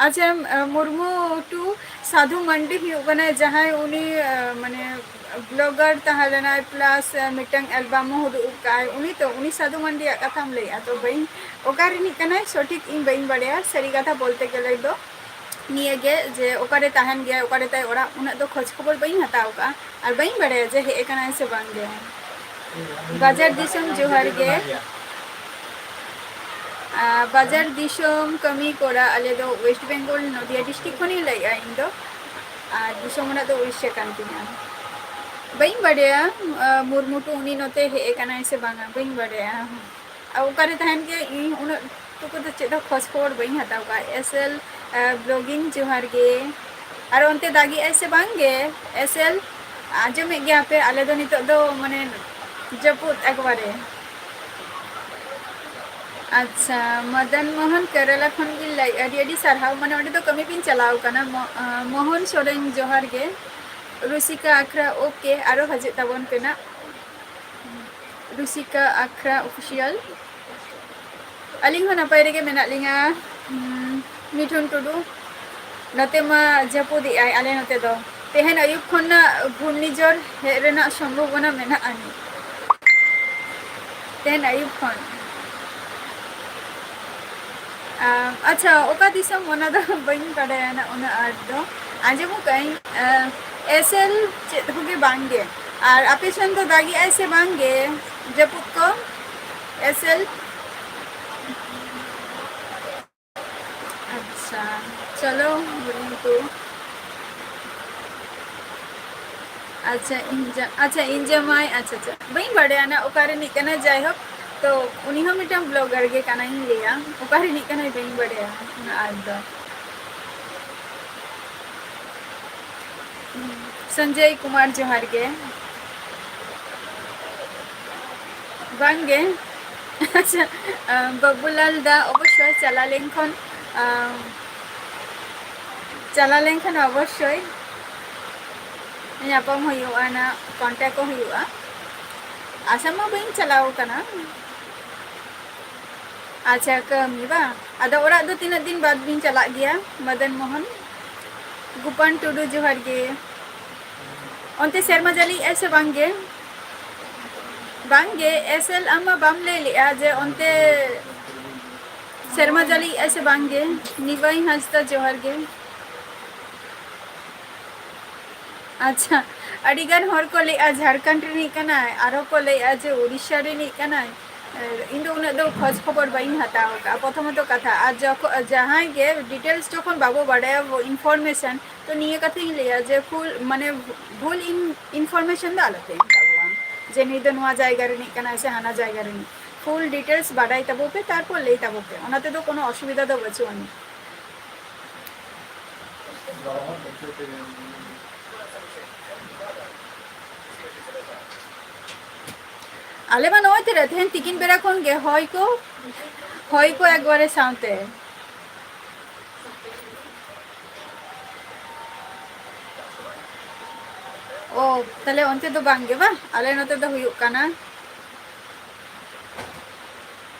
ᱟᱪᱪᱷᱟ, ᱮᱢ, ᱮ, ᱢᱩᱨᱢᱩ to ᱥᱟᱫᱷᱩ ᱢᱟᱱᱰᱤ ᱦᱩᱭᱩᱜ ᱠᱟᱱᱟᱭ ᱡᱟᱦᱟᱸᱭ, ᱩᱱᱤ, ᱮ, ᱢᱟᱱᱮ, blogger ᱛᱟᱦᱮᱸ ᱞᱮᱱᱟᱭ, plus, ᱮ, ᱢᱤᱫᱴᱟᱝ album ᱦᱚᱸ ᱩᱫᱩᱜ ᱟᱠᱟᱫᱼᱟᱭ᱾ ᱩᱱᱤ ᱛᱚ, ᱩᱱᱤ ᱥᱟᱫᱷᱩ ᱢᱟᱱᱰᱤᱭᱟᱜ ᱠᱟᱛᱷᱟᱢ ᱞᱟᱹᱭᱮᱜᱼᱟ ᱛᱚ? ᱵᱟᱹᱧ, ᱚᱠᱟ ᱨᱤᱱᱤᱡ ᱠᱟᱱᱟᱭ ᱥᱚᱴᱷᱤᱠ ᱤᱧ ᱵᱟᱹᱧ ᱵᱟᱲᱟᱭᱟ᱾ ᱥᱟᱹᱨᱤ ᱠᱟᱛᱷᱟ ᱵᱚᱞᱛᱮ ᱜᱮᱞᱮ ᱫᱚ ᱱᱤᱭᱟᱹ ᱜᱮ, ᱡᱮ ᱚᱠᱟᱨᱮ ᱛᱟᱦᱮᱱ ᱜᱮᱭᱟᱭ, ᱚᱠᱟᱨᱮ ᱛᱟᱭ ᱚᱲᱟᱜ, ᱩᱱᱟᱹᱜ ᱫᱚ ᱠᱷᱚᱡᱽ ᱠᱷᱚᱵᱚᱨ ᱵᱟᱹᱧ ᱦᱟᱛᱟᱣ ᱠᱟᱜᱼᱟ᱾ ᱟᱨ ᱵᱟᱹᱧ ᱵᱟᱲᱟᱭᱟ ᱡᱮ ᱦᱮᱡ ᱟᱠᱟᱱᱟᱭ ᱥᱮ ᱵᱟᱝ ᱜᱮ᱾ ᱵᱟᱡᱟᱨ ᱫᱤᱥᱚᱢ ᱡᱚᱦᱟᱨ ᱜᱮ᱾ ᱟᱨ ᱵᱟᱡᱟᱨ ᱫᱤᱥᱚᱢ ᱠᱟᱹᱢᱤ ᱠᱚᱲᱟ, ᱟᱞᱮ ᱫᱚ West Bengal, ᱱᱚᱫᱤᱭᱟ district ᱠᱷᱚᱱᱤᱧ ᱞᱟᱹᱭᱮᱜᱼᱟ ᱤᱧ ᱫᱚ᱾ ᱟᱨ ᱫᱤᱥᱚᱢ ᱚᱲᱟᱜ ᱫᱚ ᱩᱲᱤᱥᱥᱟ ᱠᱟᱱ ᱛᱤᱧᱟ᱾ ᱵᱟᱹᱧ ᱵᱟᱰᱟᱭᱟ, ᱟᱸ, ᱢᱩᱨᱢᱩ ᱴᱩ ᱩᱱᱤ ᱱᱚᱛᱮ ᱦᱮᱡ ᱟᱠᱟᱱᱟᱭ ᱥᱮ ᱵᱟᱝᱟ, ᱵᱟᱹᱧ ᱵᱟᱰᱟᱭᱟ᱾ ᱟᱨ ᱚᱠᱟᱨᱮ ᱛᱟᱦᱮᱱ ᱜᱮᱭᱟ, ᱤᱧ ᱩᱱᱟᱹᱜ ᱴᱩᱠᱩ ᱫᱚ ᱪᱮᱫ ᱦᱚᱸ ᱠᱷᱚᱡᱽ ᱠᱷᱚᱵᱚᱨ ᱵᱟᱹᱧ ᱦᱟᱛᱟᱣ ᱠᱟᱜᱼᱟ᱾ S L, ᱟᱸ, blogging, ᱡᱚᱦᱟᱨ ᱜᱮ᱾ ᱟᱨ ᱚᱱᱛᱮ ᱫᱟᱜᱮᱜᱼᱟᱭ ᱥᱮ ᱵᱟᱝ ᱜᱮ? ᱮᱥᱮᱞ, ᱟᱸᱡᱚᱢᱮᱫ ᱜᱮᱭᱟ ᱯᱮ? ᱟᱞᱮ ᱫᱚ ᱱᱤᱛᱚᱜ ᱫᱚ ᱢᱟᱱᱮ ᱡᱟᱹᱯᱩᱫ ᱮᱠᱵᱟᱨᱮ᱾ ᱟᱪᱪᱷᱟ, ᱢᱚᱫᱚᱱ ᱢᱳᱦᱚᱱ ᱠᱮᱨᱟᱞᱟ ᱠᱷᱚᱱ ᱵᱤᱱ ᱞᱟᱹᱭ, ᱟᱹᱰᱤ ᱟᱹᱰᱤ ᱥᱟᱨᱦᱟᱣ᱾ ᱢᱟᱱᱮ ᱚᱸᱰᱮ ᱫᱚ ᱠᱟᱹᱢᱤ ᱵᱤᱱ ᱪᱟᱞᱟᱣ ᱠᱟᱱᱟ᱾ ᱢᱚ-, ᱟᱸ, ᱢᱳᱦᱚᱱ ᱥᱚᱨᱮᱱ, ᱡᱚᱦᱟᱨ ᱜᱮ᱾ ᱨᱩᱥᱤᱠᱟ ᱟᱠᱷᱲᱟ, OK, ᱟᱨᱚ ᱦᱤᱡᱩᱜ ᱛᱟᱵᱚᱱ ᱯᱮ ᱱᱟᱜ᱾ ᱨᱩᱥᱤᱠᱟ ᱟᱠᱷᱲᱟ Official᱾ ᱟᱹᱞᱤᱧ ᱦᱚᱸ ᱱᱟᱯᱟᱭ ᱨᱮᱜᱮ ᱢᱮᱱᱟᱜ ᱞᱤᱧᱟ᱾ ᱦᱩᱸ, ᱢᱤᱴᱷᱩᱱ ᱴᱩᱰᱩ, ᱱᱚᱛᱮ ᱢᱟ ᱡᱟᱹᱯᱩᱫᱮᱜᱼᱟᱭ ᱟᱞᱮ ᱱᱚᱛᱮ ᱫᱚ᱾ ᱛᱮᱦᱮᱧ ᱟᱹᱭᱩᱵ ᱠᱷᱚᱱᱟᱜ ᱜᱷᱩᱨᱱᱤᱡᱷᱚᱲ ᱦᱮᱡ ᱨᱮᱱᱟᱜ ᱥᱚᱢᱵᱷᱚᱵᱚᱱᱟ ᱢᱮᱱᱟᱜ ᱟᱹᱱᱤᱡ᱾ ᱛᱮᱦᱮᱧ ᱟᱹᱭᱩᱵ ᱠᱷᱚᱱ᱾ ᱟᱢ, ᱟᱪᱪᱷᱟ, ᱚᱠᱟ ᱫᱤᱥᱚᱢ ᱚᱱᱟ ᱫᱚ ᱵᱟᱹᱧ ᱵᱟᱰᱟᱭᱟ ᱱᱟᱜ ᱩᱱᱟᱹᱜ ᱟᱸᱴ ᱫᱚ᱾ ᱟᱸᱡᱚᱢ ᱟᱠᱟᱫᱟᱹᱧ, ᱟᱸ, ᱮᱥᱮᱞ ᱪᱮᱫ ᱦᱚᱸᱜᱮ ᱵᱟᱝ ᱜᱮ᱾ ᱟᱨ ᱟᱯᱮ ᱥᱮᱱ ᱫᱚ ᱫᱟᱜᱮᱜᱼᱟᱭ ᱥᱮ ᱵᱟᱝ ᱜᱮ? ᱡᱟᱹᱯᱩᱫ ᱠᱚ? ᱮᱥᱮᱞ? ᱟᱪᱪᱷᱟ, ᱪᱚᱞᱚ, ᱵᱩᱨᱩ ᱠᱚ᱾ ᱟᱪᱪᱷᱟ, ᱤᱧ ᱡᱟ-, ᱟᱪᱪᱷᱟ, ᱤᱧ ᱡᱟᱢᱟᱭ, ᱟᱪᱪᱷᱟ, ᱟᱪᱪᱷᱟ, ᱵᱟᱹᱧ ᱵᱟᱰᱟᱭᱟ ᱱᱟᱜ ᱚᱠᱟ ᱨᱤᱱᱤᱡ ᱠᱟᱱᱟᱭ, ᱡᱟᱭᱦᱳᱠ, ᱛᱚ ᱩᱱᱤ ᱦᱚᱸ ᱢᱤᱫᱴᱟᱝ blogger ᱜᱮ ᱠᱟᱱᱟᱭ, ᱤᱧ ᱞᱟᱹᱭᱟ, ᱚᱠᱟ ᱨᱤᱱᱤᱡ ᱠᱟᱱᱟᱭ ᱵᱟᱹᱧ ᱵᱟᱰᱟᱭᱟ ᱩᱱᱟᱹᱜ ᱟᱸᱴ ᱫᱚ᱾ ᱥᱚᱧᱡᱚᱭ ᱠᱩᱢᱟᱨ, ᱡᱚᱦᱟᱨ ᱜᱮ᱾ ᱵᱟᱝ ᱜᱮ᱾ ᱟᱪᱪᱷᱟ, ᱟᱸ, ᱵᱟᱹᱵᱩᱞᱟᱞ ᱫᱟ, ᱚᱵᱚᱥᱥᱳᱭ ᱪᱟᱞᱟᱣ ᱞᱮᱱᱠᱷᱟᱱ, ᱟᱸ, ᱪᱟᱞᱟᱣ ᱞᱮᱱᱠᱷᱟᱱ ᱚᱵᱚᱥᱥᱳᱭ ᱧᱟᱯᱟᱢ ᱦᱩᱭᱩᱜᱼᱟ, ᱱᱟ contact ᱠᱚ ᱦᱩᱭᱩᱜᱼᱟ᱾ ᱟᱥᱟᱢ ᱢᱟ ᱵᱟᱹᱧ ᱪᱟᱞᱟᱣ ᱠᱟᱱᱟ᱾ ᱟᱪᱪᱷᱟ, ᱠᱟᱹᱢᱤ ᱵᱟᱝ? ᱟᱫᱚ ᱚᱲᱟᱜ ᱫᱚ ᱛᱤᱱᱟᱹᱜ ᱫᱤᱱ ᱵᱟᱫᱽ ᱵᱤᱱ ᱪᱟᱞᱟᱜ ᱜᱮᱭᱟ, ᱢᱚᱫᱚᱱ ᱢᱳᱦᱚᱱ? ᱜᱳᱯᱟᱱ ᱴᱩᱰᱩ, ᱡᱚᱦᱟᱨ ᱜᱮ᱾ ᱚᱱᱛᱮ ᱥᱮᱨᱢᱟ ᱡᱟᱹᱲᱤᱭᱮᱜᱼᱟᱭ ᱥᱮ ᱵᱟᱝ ᱜᱮ? ᱵᱟᱝ ᱜᱮ, ᱮᱥᱮᱞ, ᱟᱢ ᱢᱟ ᱵᱟᱢ ᱞᱟᱹᱭ ᱞᱮᱜᱼᱟ ᱡᱮ ᱚᱱᱛᱮ ᱥᱮᱨᱢᱟ ᱡᱟᱹᱲᱤᱭᱮᱜᱼᱟᱭ ᱥᱮ ᱵᱟᱝ ᱜᱮ? ᱱᱤᱵᱟᱹᱭ ᱦᱟᱸᱥᱫᱟ, ᱡᱚᱦᱟᱨ ᱜᱮ᱾ ᱟᱪᱪᱷᱟ, ᱟᱹᱰᱤ ᱜᱟᱱ ᱦᱚᱲ ᱠᱚ ᱞᱟᱹᱭᱮᱜᱼᱟ ᱡᱷᱟᱲᱠᱷᱚᱸᱰ ᱨᱤᱱᱤᱡ ᱠᱟᱱᱟᱭ, ᱟᱨᱦᱚᱸ ᱠᱚ ᱞᱟᱹᱭᱮᱜᱼᱟ ᱡᱮ ᱩᱲᱤᱥᱥᱟ ᱨᱤᱱᱤᱡ ᱠᱟᱱᱟᱭ᱾ ᱤᱧ ᱫᱚ ᱩᱱᱟᱹᱜ ᱫᱚ ᱠᱷᱚᱡᱽ ᱠᱷᱚᱵᱚᱨ ᱵᱟᱹᱧ ᱦᱟᱛᱟᱣ ᱟᱠᱟᱫᱼᱟ, ᱯᱨᱚᱛᱷᱚᱢᱚᱛᱚ ᱠᱟᱛᱷᱟ᱾ ᱟᱨ ᱡᱚᱠᱷᱚ-, ᱡᱟᱦᱟᱸᱭ ᱜᱮ details ᱡᱚᱠᱷᱚᱱ ᱵᱟᱵᱚ ᱵᱟᱰᱟᱭᱟ, ᱟᱵᱚ information, ᱛᱚ ᱱᱤᱭᱟᱹ ᱠᱟᱛᱷᱟᱧ ᱞᱟᱹᱭᱟ ᱡᱮ full, ᱢᱟᱱᱮ, ᱵᱷᱩᱞ ᱤᱱ-, information ᱫᱚ ᱟᱞᱚᱯᱮ ᱮᱢ ᱛᱟᱵᱚᱣᱟ ᱡᱮ ᱱᱩᱭ ᱫᱚ ᱱᱚᱣᱟ ᱡᱟᱭᱜᱟ ᱨᱤᱱᱤᱡ ᱠᱟᱱᱟᱭ ᱥᱮ ᱦᱟᱱᱟ ᱡᱟᱭᱜᱟ ᱨᱤᱱᱤᱡ᱾ Full details ᱵᱟᱰᱟᱭ ᱛᱟᱵᱚ ᱯᱮ, ᱛᱟᱨᱯᱚᱨ ᱞᱟᱹᱭ ᱛᱟᱵᱚ ᱯᱮ, ᱚᱱᱟ ᱛᱮᱫᱚ ᱠᱳᱱᱳ ᱚᱥᱩᱵᱤᱫᱷᱟ ᱫᱚ ᱵᱟᱹᱪᱩᱜ ᱟᱹᱱᱤᱡ᱾ ᱟᱞᱮ ᱢᱟ ᱱᱚᱜᱼᱚᱭ ᱛᱚᱨᱟ ᱛᱮᱦᱮᱧ ᱛᱤᱠᱤᱱ ᱵᱮᱲᱟ ᱠᱷᱚᱱ ᱜᱮ ᱦᱚᱭ ᱠᱚ, ᱦᱚᱭ ᱠᱚ ᱮᱠᱵᱟᱨᱮ ᱥᱟᱶᱛᱮ᱾ ᱚ, ᱛᱟᱦᱞᱮ ᱚᱱᱛᱮ ᱫᱚ ᱵᱟᱝ ᱜᱮ ᱵᱟᱝ? ᱟᱞᱮ ᱱᱚᱛᱮ ᱫᱚ ᱦᱩᱭᱩᱜ ᱠᱟᱱᱟ᱾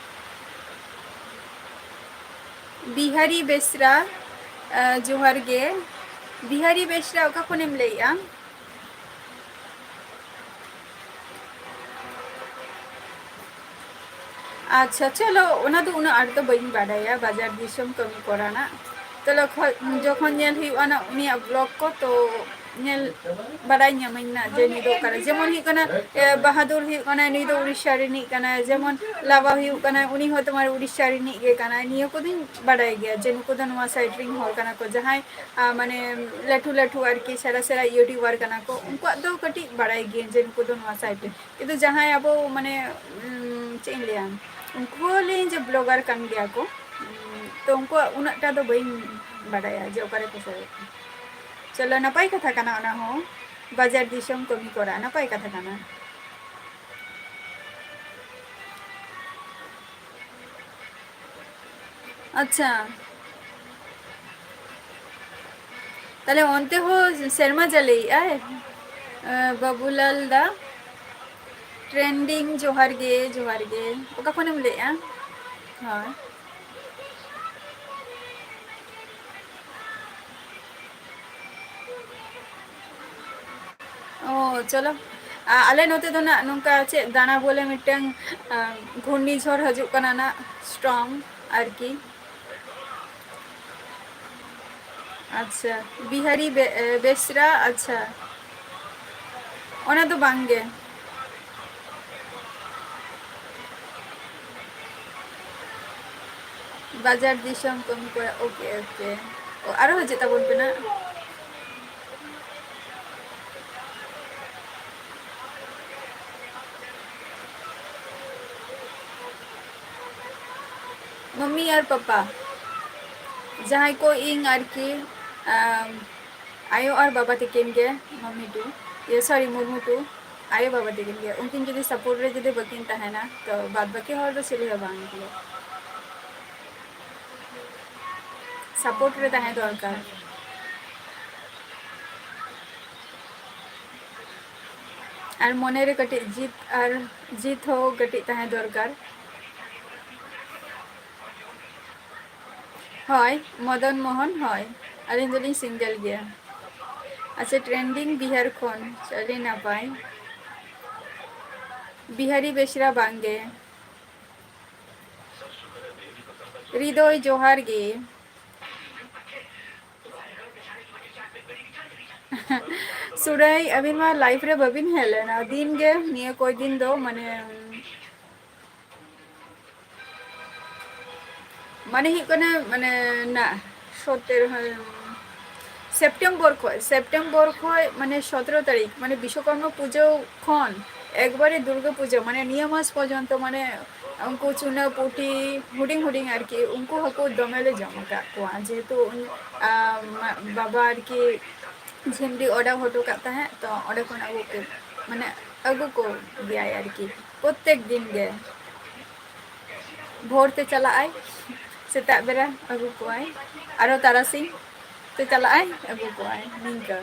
ᱵᱤᱦᱟᱨᱤ ᱵᱮᱥᱨᱟ, ᱟ, ᱡᱚᱦᱟᱨ ᱜᱮ᱾ ᱵᱤᱦᱟᱨᱤ ᱵᱮᱥᱨᱟ, ᱚᱠᱟ ᱠᱷᱚᱱᱮᱢ ᱞᱟᱹᱭᱮᱜᱼᱟ? ᱟᱪᱪᱷᱟ, ᱪᱚᱞᱚ, ᱚᱱᱟ ᱫᱚ ᱩᱱᱟᱹᱜ ᱟᱸᱴ ᱫᱚ ᱵᱟᱹᱧ ᱵᱟᱰᱟᱭᱟ, ᱵᱟᱡᱟᱨ ᱫᱤᱥᱚᱢ ᱠᱟᱹᱢᱤ ᱠᱚᱨᱮᱱᱟᱜ᱾ ᱛᱚ, ᱡᱚᱠᱷᱚᱱ, ᱡᱚᱠᱷᱚᱱ ᱧᱮᱞ ᱦᱩᱭᱩᱜᱼᱟ ᱱᱟ ᱩᱱᱤᱭᱟᱜ vlog ᱠᱚ, ᱛᱚ ᱧᱮᱞ ᱵᱟᱰᱟᱭ ᱧᱟᱢᱟᱹᱧ ᱱᱟ ᱡᱮ ᱱᱩᱭ ᱫᱚ ᱚᱠᱟᱨᱮ᱾ ᱡᱮᱢᱚᱱ ᱦᱩᱭᱩᱜ ᱠᱟᱱᱟ, ᱮ, ᱵᱟᱦᱟᱫᱩᱨ ᱦᱩᱭᱩᱜ ᱠᱟᱱᱟᱭ, ᱱᱩᱭ ᱫᱚ ᱩᱲᱤᱥᱥᱟ ᱨᱤᱱᱤᱡ ᱠᱟᱱᱟᱭ᱾ ᱡᱮᱢᱚᱱ ᱞᱟᱵᱟ ᱦᱩᱭᱩᱜ ᱠᱟᱱᱟᱭ, ᱩᱱᱤ ᱦᱚᱸ ᱛᱳᱢᱟᱨ ᱩᱲᱤᱥᱥᱟ ᱨᱤᱱᱤᱡ ᱜᱮ ᱠᱟᱱᱟᱭ᱾ ᱱᱤᱭᱟᱹ ᱠᱚᱫᱚᱧ ᱵᱟᱰᱟᱭ ᱜᱮᱭᱟ ᱡᱮ ᱱᱩᱠᱩ ᱫᱚ ᱱᱚᱣᱟ side ᱨᱤᱱ ᱦᱚᱲ ᱠᱟᱱᱟ ᱠᱚ᱾ ᱡᱟᱦᱟᱸᱭ, ᱟ, ᱢᱟᱱᱮ ᱞᱟᱹᱴᱩ ᱞᱟᱹᱴᱩ ᱟᱨᱠᱤ ᱥᱮᱬᱟ ᱥᱮᱬᱟ YouTuber ᱠᱟᱱᱟ ᱠᱚ, ᱩᱱᱠᱩᱣᱟᱜ ᱫᱚ ᱠᱟᱹᱴᱤᱡ ᱵᱟᱲᱟᱭ ᱜᱮ ᱡᱮ ᱱᱩᱠᱩ ᱫᱚ ᱱᱚᱣᱟ side ᱨᱮ᱾ ᱠᱤᱱᱛᱩ ᱡᱟᱦᱟᱸᱭ ᱟᱵᱚ ᱢᱟᱱᱮ, ᱩᱢ, ᱪᱮᱫ ᱤᱧ ᱞᱟᱹᱭᱟ, ᱩᱱᱠᱩ ᱦᱚᱸ ᱞᱟᱹᱭᱟᱹᱧ ᱡᱮ vlogger ᱠᱟᱱ ᱜᱮᱭᱟ ᱠᱚ᱾ ᱩᱢ, ᱛᱚ ᱩᱱᱠᱩᱣᱟᱜ ᱩᱱᱟᱹᱜ ᱴᱟ ᱫᱚ ᱵᱟᱹᱧ ᱵᱟᱰᱟᱭᱟ ᱡᱮ ᱚᱠᱟᱨᱮ ᱠᱚ ᱥᱮᱞᱮᱫ᱾ ᱪᱚᱞᱚ, ᱱᱟᱯᱟᱭ ᱠᱟᱛᱷᱟ ᱠᱟᱱᱟ ᱚᱱᱟ ᱦᱚᱸ, ᱵᱟᱡᱟᱨ ᱫᱤᱥᱚᱢ ᱠᱟᱹᱢᱤ ᱠᱚᱨᱟᱣ ᱱᱟᱯᱟᱭ ᱠᱟᱛᱷᱟ ᱠᱟᱱᱟ᱾ ᱟᱪᱪᱷᱟ, ᱛᱟᱦᱞᱮ ᱚᱱᱛᱮ ᱦᱚᱸ ᱥᱮᱨᱢᱟ ᱡᱟᱹᱲᱤᱭᱮᱜᱼᱟᱭ? ᱮ, ᱵᱟᱹᱵᱩᱞᱟᱞ ᱫᱟ, trending, ᱡᱚᱦᱟᱨ ᱜᱮ, ᱡᱚᱦᱟᱨ ᱜᱮ᱾ ᱚᱠᱟ ᱠᱷᱚᱱᱮᱢ ᱞᱟᱹᱭᱮᱜᱼᱟ? ᱦᱳᱭ᱾ ᱚ, ᱪᱚᱞᱚ᱾ ᱟ-, ᱟᱞᱮ ᱱᱚᱛᱮ ᱫᱚ ᱱᱟᱜ ᱱᱚᱝᱠᱟ ᱪᱮᱫ ᱫᱟᱱᱟ ᱵᱚᱞᱮ ᱢᱤᱫᱴᱟᱝ, ᱟ, ᱜᱷᱩᱨᱱᱤ ᱡᱷᱚᱲ ᱦᱤᱡᱩᱜ ᱠᱟᱱᱟ ᱱᱟᱜ, strong ᱟᱨᱠᱤ᱾ ᱟᱪᱪᱷᱟ, ᱵᱤᱦᱟᱨᱤ ᱵᱮ-, ᱮ, ᱵᱮᱥᱨᱟ, ᱟᱪᱪᱷᱟ᱾ ᱚᱱᱟ ᱫᱚ ᱵᱟᱝ ᱜᱮ᱾ ᱵᱟᱡᱟᱨ ᱫᱤᱥᱚᱢ ᱠᱟᱹᱢᱤ ᱠᱚᱨᱮ, OK, OK᱾ ᱚ, ᱟᱨᱚ ᱦᱤᱡᱩᱜ ᱛᱟᱵᱚᱱ ᱯᱮ ᱱᱟᱜ᱾ ᱢᱟᱢᱢᱤ ᱟᱨ ᱯᱟᱯᱟ, ᱡᱟᱦᱟᱸᱭ ᱠᱚ ᱤᱧ ᱟᱨᱠᱤ ᱟᱢ, ᱟᱭᱳ ᱟᱨ ᱵᱟᱵᱟ ᱛᱟᱹᱠᱤᱱ ᱜᱮ, ᱢᱟᱢᱤ ᱴᱩ, ᱤᱭᱟᱹ, ᱥᱚᱨᱤ, ᱢᱩᱨᱢᱩ ᱴᱩ, ᱟᱭᱳ ᱵᱟᱵᱟ ᱛᱟᱹᱠᱤᱱ ᱜᱮ, ᱩᱱᱠᱤᱱ ᱡᱩᱫᱤ ᱥᱟᱯᱳᱨᱴ ᱨᱮ ᱡᱩᱫᱤ ᱵᱟᱹᱠᱤᱱ ᱛᱟᱦᱮᱱᱟ, ᱛᱚ ᱵᱟᱫ ᱵᱟᱹᱠᱤ ᱦᱚᱲ ᱫᱚ ᱪᱤᱞᱤ ᱦᱚᱸ ᱵᱟᱝ ᱠᱚ᱾ ᱥᱟᱯᱳᱨᱴ ᱨᱮ ᱛᱟᱦᱮᱸ ᱫᱚᱨᱠᱟᱨ᱾ ᱟᱨ ᱢᱚᱱᱮ ᱨᱮ ᱠᱟᱹᱴᱤᱡ ᱡᱤᱛ ᱟᱨ ᱡᱤᱛ ᱦᱚᱸ ᱠᱟᱹᱴᱤᱡ ᱛᱟᱦᱮᱸ ᱫᱚᱨᱠᱟᱨ᱾ ᱦᱳᱭ, ᱢᱚᱫᱚᱱ ᱢᱳᱦᱚᱱ, ᱦᱳᱭ, ᱟᱹᱞᱤᱧ ᱫᱚᱞᱤᱧ ᱥᱤᱝᱜᱮᱞ ᱜᱮᱭᱟ᱾ ᱟᱪᱪᱷᱟ, ᱴᱨᱮᱱᱰᱤᱝ ᱵᱤᱦᱟᱨ ᱠᱷᱚᱱ, ᱟᱹᱰᱤ ᱱᱟᱯᱟᱭ᱾ ᱵᱤᱦᱟᱨᱤ ᱵᱮᱥᱨᱟ ᱵᱟᱝᱜᱮ᱾ ᱦᱨᱤᱫᱚᱭ, ᱡᱚᱦᱟᱨ ᱜᱮ᱾ ᱥᱩᱨᱟᱹᱭ, ᱟᱹᱵᱤᱱ ᱢᱟ ᱞᱟᱭᱤᱵᱷ ᱨᱮ ᱵᱟᱹᱵᱤᱱ ᱦᱮᱡ ᱞᱮᱱᱟ ᱫᱤᱱ ᱜᱮ, ᱱᱤᱭᱟᱹ ᱠᱚᱭ ᱫᱤᱱ ᱫᱚ, ᱢᱟᱱᱮ, ᱢᱟᱱᱮ ᱦᱩᱭᱩᱜ ᱠᱟᱱᱟ, ᱢᱟᱱᱮ, ᱱᱟ, ᱥᱚᱛᱮᱨᱚ, ᱦᱮᱸ, ᱥᱮᱯᱴᱮᱢᱵᱚᱨ ᱠᱷᱚᱡ, ᱥᱮᱯᱴᱮᱢᱵᱚᱨ ᱠᱷᱚᱡ, ᱢᱟᱱᱮ, ᱥᱚᱛᱮᱨᱚ ᱛᱟᱹᱨᱤᱠᱷ, ᱢᱟᱱᱮ, ᱵᱤᱥᱥᱚᱠᱚᱨᱢᱟ ᱯᱩᱡᱟᱹ ᱠᱷᱚᱱ ᱮᱠᱵᱟᱨᱮ ᱫᱩᱨᱜᱟᱹ ᱯᱩᱡᱟᱹ, ᱢᱟᱱᱮ, ᱱᱤᱭᱟᱹ ᱢᱟᱥ ᱯᱚᱨᱡᱚᱱᱛᱚ, ᱢᱟᱱᱮ, ᱩᱱᱠᱩ ᱪᱩᱱᱟᱹ ᱯᱩᱴᱷᱤ ᱦᱩᱰᱤᱧ ᱦᱩᱰᱤᱧ ᱟᱨᱠᱤ, ᱩᱱᱠᱩ ᱦᱟᱹᱠᱩ ᱫᱚᱢᱮ ᱞᱮ ᱡᱚᱢ ᱟᱠᱟᱫ ᱠᱚᱣᱟ, ᱡᱮᱦᱮᱛᱩ ᱩᱱ-, ᱟ, ᱢᱟ-, ᱵᱟᱵᱟ ᱟᱨᱠᱤ ᱡᱷᱤᱢᱨᱤ order ᱦᱚᱴᱚ ᱠᱟᱜ ᱛᱟᱦᱮᱸᱫ, ᱛᱚ ᱚᱸᱰᱮ ᱠᱷᱚᱱ ᱟᱹᱜᱩ ᱠᱮᱫ, ᱢᱟᱱᱮ, ᱟᱹᱜᱩ ᱠᱚ ᱜᱮᱭᱟᱭ ᱟᱨᱠᱤ, ᱯᱨᱚᱛᱮᱠ ᱫᱤᱱ ᱜᱮ᱾ ᱵᱷᱳᱨ ᱛᱮ ᱪᱟᱞᱟᱜᱼᱟᱭ, ᱥᱮᱛᱟᱜ ᱵᱮᱲᱟ ᱟᱹᱜᱩ ᱠᱚᱣᱟᱭ, ᱟᱨᱚ ᱛᱟᱨᱟᱥᱤᱧ ᱛᱮ ᱪᱟᱞᱟᱜᱼᱟᱭ, ᱟᱹᱜᱩ ᱠᱚᱣᱟᱭ, ᱱᱤᱝᱠᱟᱹ᱾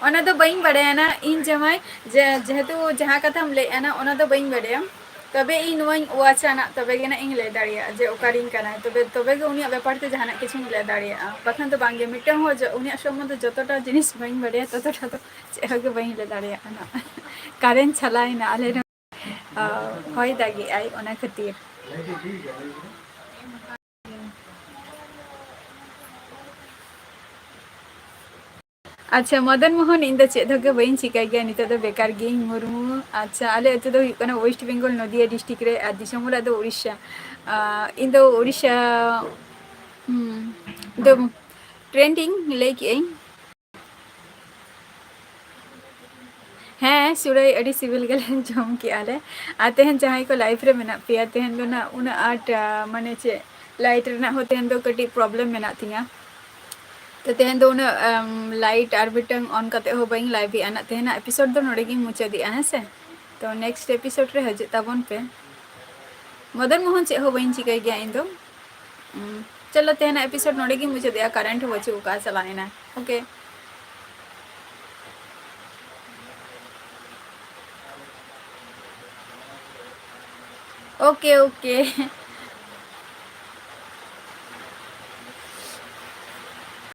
ᱚᱱᱟ ᱫᱚ ᱵᱟᱹᱧ ᱵᱟᱲᱟᱭᱟ ᱱᱟ, ᱤᱧ ᱡᱟᱶᱟᱭ, ᱡᱮ, ᱡᱮᱦᱮᱛᱩ ᱡᱟᱦᱟᱸ ᱠᱟᱛᱷᱟᱢ ᱞᱟᱹᱭᱮᱫᱼᱟ ᱱᱟ, ᱚᱱᱟ ᱫᱚ ᱵᱟᱹᱧ ᱵᱟᱲᱟᱭᱟ᱾ ᱛᱚᱵᱮ ᱤᱧ ᱱᱚᱣᱟᱧ ᱣᱟᱪᱟ ᱱᱟ, ᱛᱚᱵᱮ ᱜᱮ ᱱᱟ ᱤᱧ ᱞᱟᱹᱭ ᱫᱟᱲᱮᱭᱟᱜᱼᱟ ᱡᱮ ᱚᱠᱟᱨᱤᱧ ᱠᱟᱱᱟᱭ, ᱛᱚᱵᱮ, ᱛᱚᱵᱮ ᱜᱮ ᱩᱱᱤᱭᱟᱜ ᱵᱮᱯᱟᱨ ᱛᱮ ᱡᱟᱦᱟᱱᱟᱜ ᱠᱤᱪᱷᱩᱧ ᱞᱟᱹᱭ ᱫᱟᱲᱮᱭᱟᱜᱼᱟ, ᱵᱟᱠᱷᱟᱱ ᱫᱚ ᱵᱟᱝ ᱜᱮ᱾ ᱢᱤᱫᱴᱟᱝ ᱦᱚᱸ ᱡᱚ-, ᱩᱱᱤᱭᱟᱜ ᱥᱚᱢᱵᱚᱱᱫᱷᱮ ᱡᱚᱛᱚᱴᱟ ᱡᱤᱱᱤᱥ ᱵᱟᱹᱧ ᱵᱟᱲᱟᱭᱟ, ᱛᱚᱛᱚᱴᱟ ᱫᱚ ᱪᱮᱫ ᱦᱚᱸ ᱜᱮ ᱵᱟᱹᱧ ᱞᱟᱹᱭ ᱫᱟᱲᱮᱭᱟᱜ ᱠᱟᱱᱟ᱾ ᱠᱟᱨᱮᱱᱴ ᱪᱟᱞᱟᱣᱮᱱᱟ ᱟᱞᱮ ᱱᱚ-, ᱟ, ᱦᱚᱭ ᱫᱟᱜᱮᱜᱼᱟᱭ, ᱚᱱᱟ ᱠᱷᱟᱹᱛᱤᱨ᱾ ᱟᱪᱪᱷᱟ, ᱢᱚᱫᱚᱱ ᱢᱳᱦᱚᱱ, ᱤᱧ ᱫᱚ ᱪᱮᱫ ᱦᱚᱸ ᱜᱮ ᱵᱟᱹᱧ ᱪᱤᱠᱟᱹᱭ ᱜᱮᱭᱟ, ᱱᱤᱛᱚᱜ ᱫᱚ ᱵᱮᱠᱟᱨ ᱜᱤᱭᱟᱹᱧ᱾ ᱢᱩᱨᱢᱩ, ᱟᱪᱪᱷᱟ, ᱟᱞᱮ ᱟᱹᱛᱩ ᱫᱚ ᱦᱩᱭᱩᱜ ᱠᱟᱱᱟ ᱳᱭᱮᱥᱴ ᱵᱮᱝᱜᱚᱞ, ᱱᱚᱫᱤᱭᱟ ᱰᱤᱥᱴᱨᱤᱠᱴ ᱨᱮ, ᱟᱨ ᱫᱤᱥᱚᱢ ᱚᱲᱟᱜ ᱫᱚ ᱩᱲᱤᱥᱥᱟ᱾ ᱟᱸ, ᱤᱧ ᱫᱚ ᱩᱲᱤᱥᱥᱟ, ᱦᱩᱸ, ᱫᱚ ᱴᱨᱮᱱᱰᱤᱝ ᱞᱟᱹᱭ ᱠᱮᱜᱼᱟᱹᱧ᱾ ᱦᱮᱸ, ᱥᱩᱨᱟᱹᱭ ᱟᱹᱰᱤ ᱥᱤᱵᱤᱞ ᱜᱮᱞᱮ ᱡᱚᱢ ᱠᱮᱜᱼᱟ ᱞᱮ᱾ ᱟᱨ ᱛᱮᱦᱮᱧ ᱡᱟᱦᱟᱸᱭ ᱠᱚ ᱞᱟᱭᱤᱵᱷ ᱨᱮ ᱢᱮᱱᱟᱜ ᱯᱮᱭᱟ, ᱛᱮᱦᱮᱧ ᱫᱚ ᱱᱟᱜ ᱩᱱᱟᱹᱜ ᱟᱸᱴ, ᱟᱸ, ᱢᱟᱱᱮ ᱪᱮᱫ, ᱞᱟᱭᱤᱴ ᱨᱮᱱᱟᱜ ᱦᱚᱸ ᱛᱮᱦᱮᱧ ᱫᱚ ᱠᱟᱹᱴᱤᱡ ᱯᱨᱚᱵᱞᱮᱢ ᱢᱮᱱᱟᱜ ᱛᱤᱧᱟᱹ᱾ ᱛᱚ ᱛᱮᱦᱮᱧ ᱫᱚ ᱩᱱᱟᱹᱜ, ᱟᱢ, ᱞᱟᱭᱤᱴ ᱟᱨ ᱢᱤᱫᱴᱟᱝ ᱚᱱ ᱠᱟᱛᱮ ᱦᱚᱸ ᱵᱟᱹᱧ ᱞᱟᱭᱤᱵᱷ ᱮᱜᱼᱟ ᱱᱟᱜ᱾ ᱛᱮᱦᱮᱧᱟᱜ ᱮᱯᱤᱥᱳᱰ ᱫᱚ ᱱᱚᱰᱮ ᱜᱤᱧ ᱢᱩᱪᱟᱹᱫᱮᱜᱼᱟ, ᱦᱮᱸ ᱥᱮ? ᱛᱚ ᱱᱮᱠᱥᱴ ᱮᱯᱤᱥᱳᱰ ᱨᱮ ᱦᱤᱡᱩᱜ ᱛᱟᱵᱚᱱ ᱯᱮ᱾ ᱢᱚᱫᱚᱱ ᱢᱳᱦᱚᱱ, ᱪᱮᱫ ᱦᱚᱸ ᱵᱟᱹᱧ ᱪᱤᱠᱟᱹᱭ ᱜᱮᱭᱟ ᱤᱧ ᱫᱚ᱾ ᱩᱸ, ᱪᱚᱞᱚ, ᱛᱮᱦᱮᱧᱟᱜ ᱮᱯᱤᱥᱳᱰ ᱱᱚᱰᱮ ᱜᱤᱧ ᱢᱩᱪᱟᱹᱫᱮᱜᱼᱟ, ᱠᱟᱨᱮᱱᱴ ᱦᱚᱸ ᱵᱟᱹᱪᱩᱜ ᱟᱠᱟᱫᱼᱟ, ᱪᱟᱞᱟᱣ ᱮᱱᱟ᱾ ᱳᱠᱮ᱾ Okay, okay.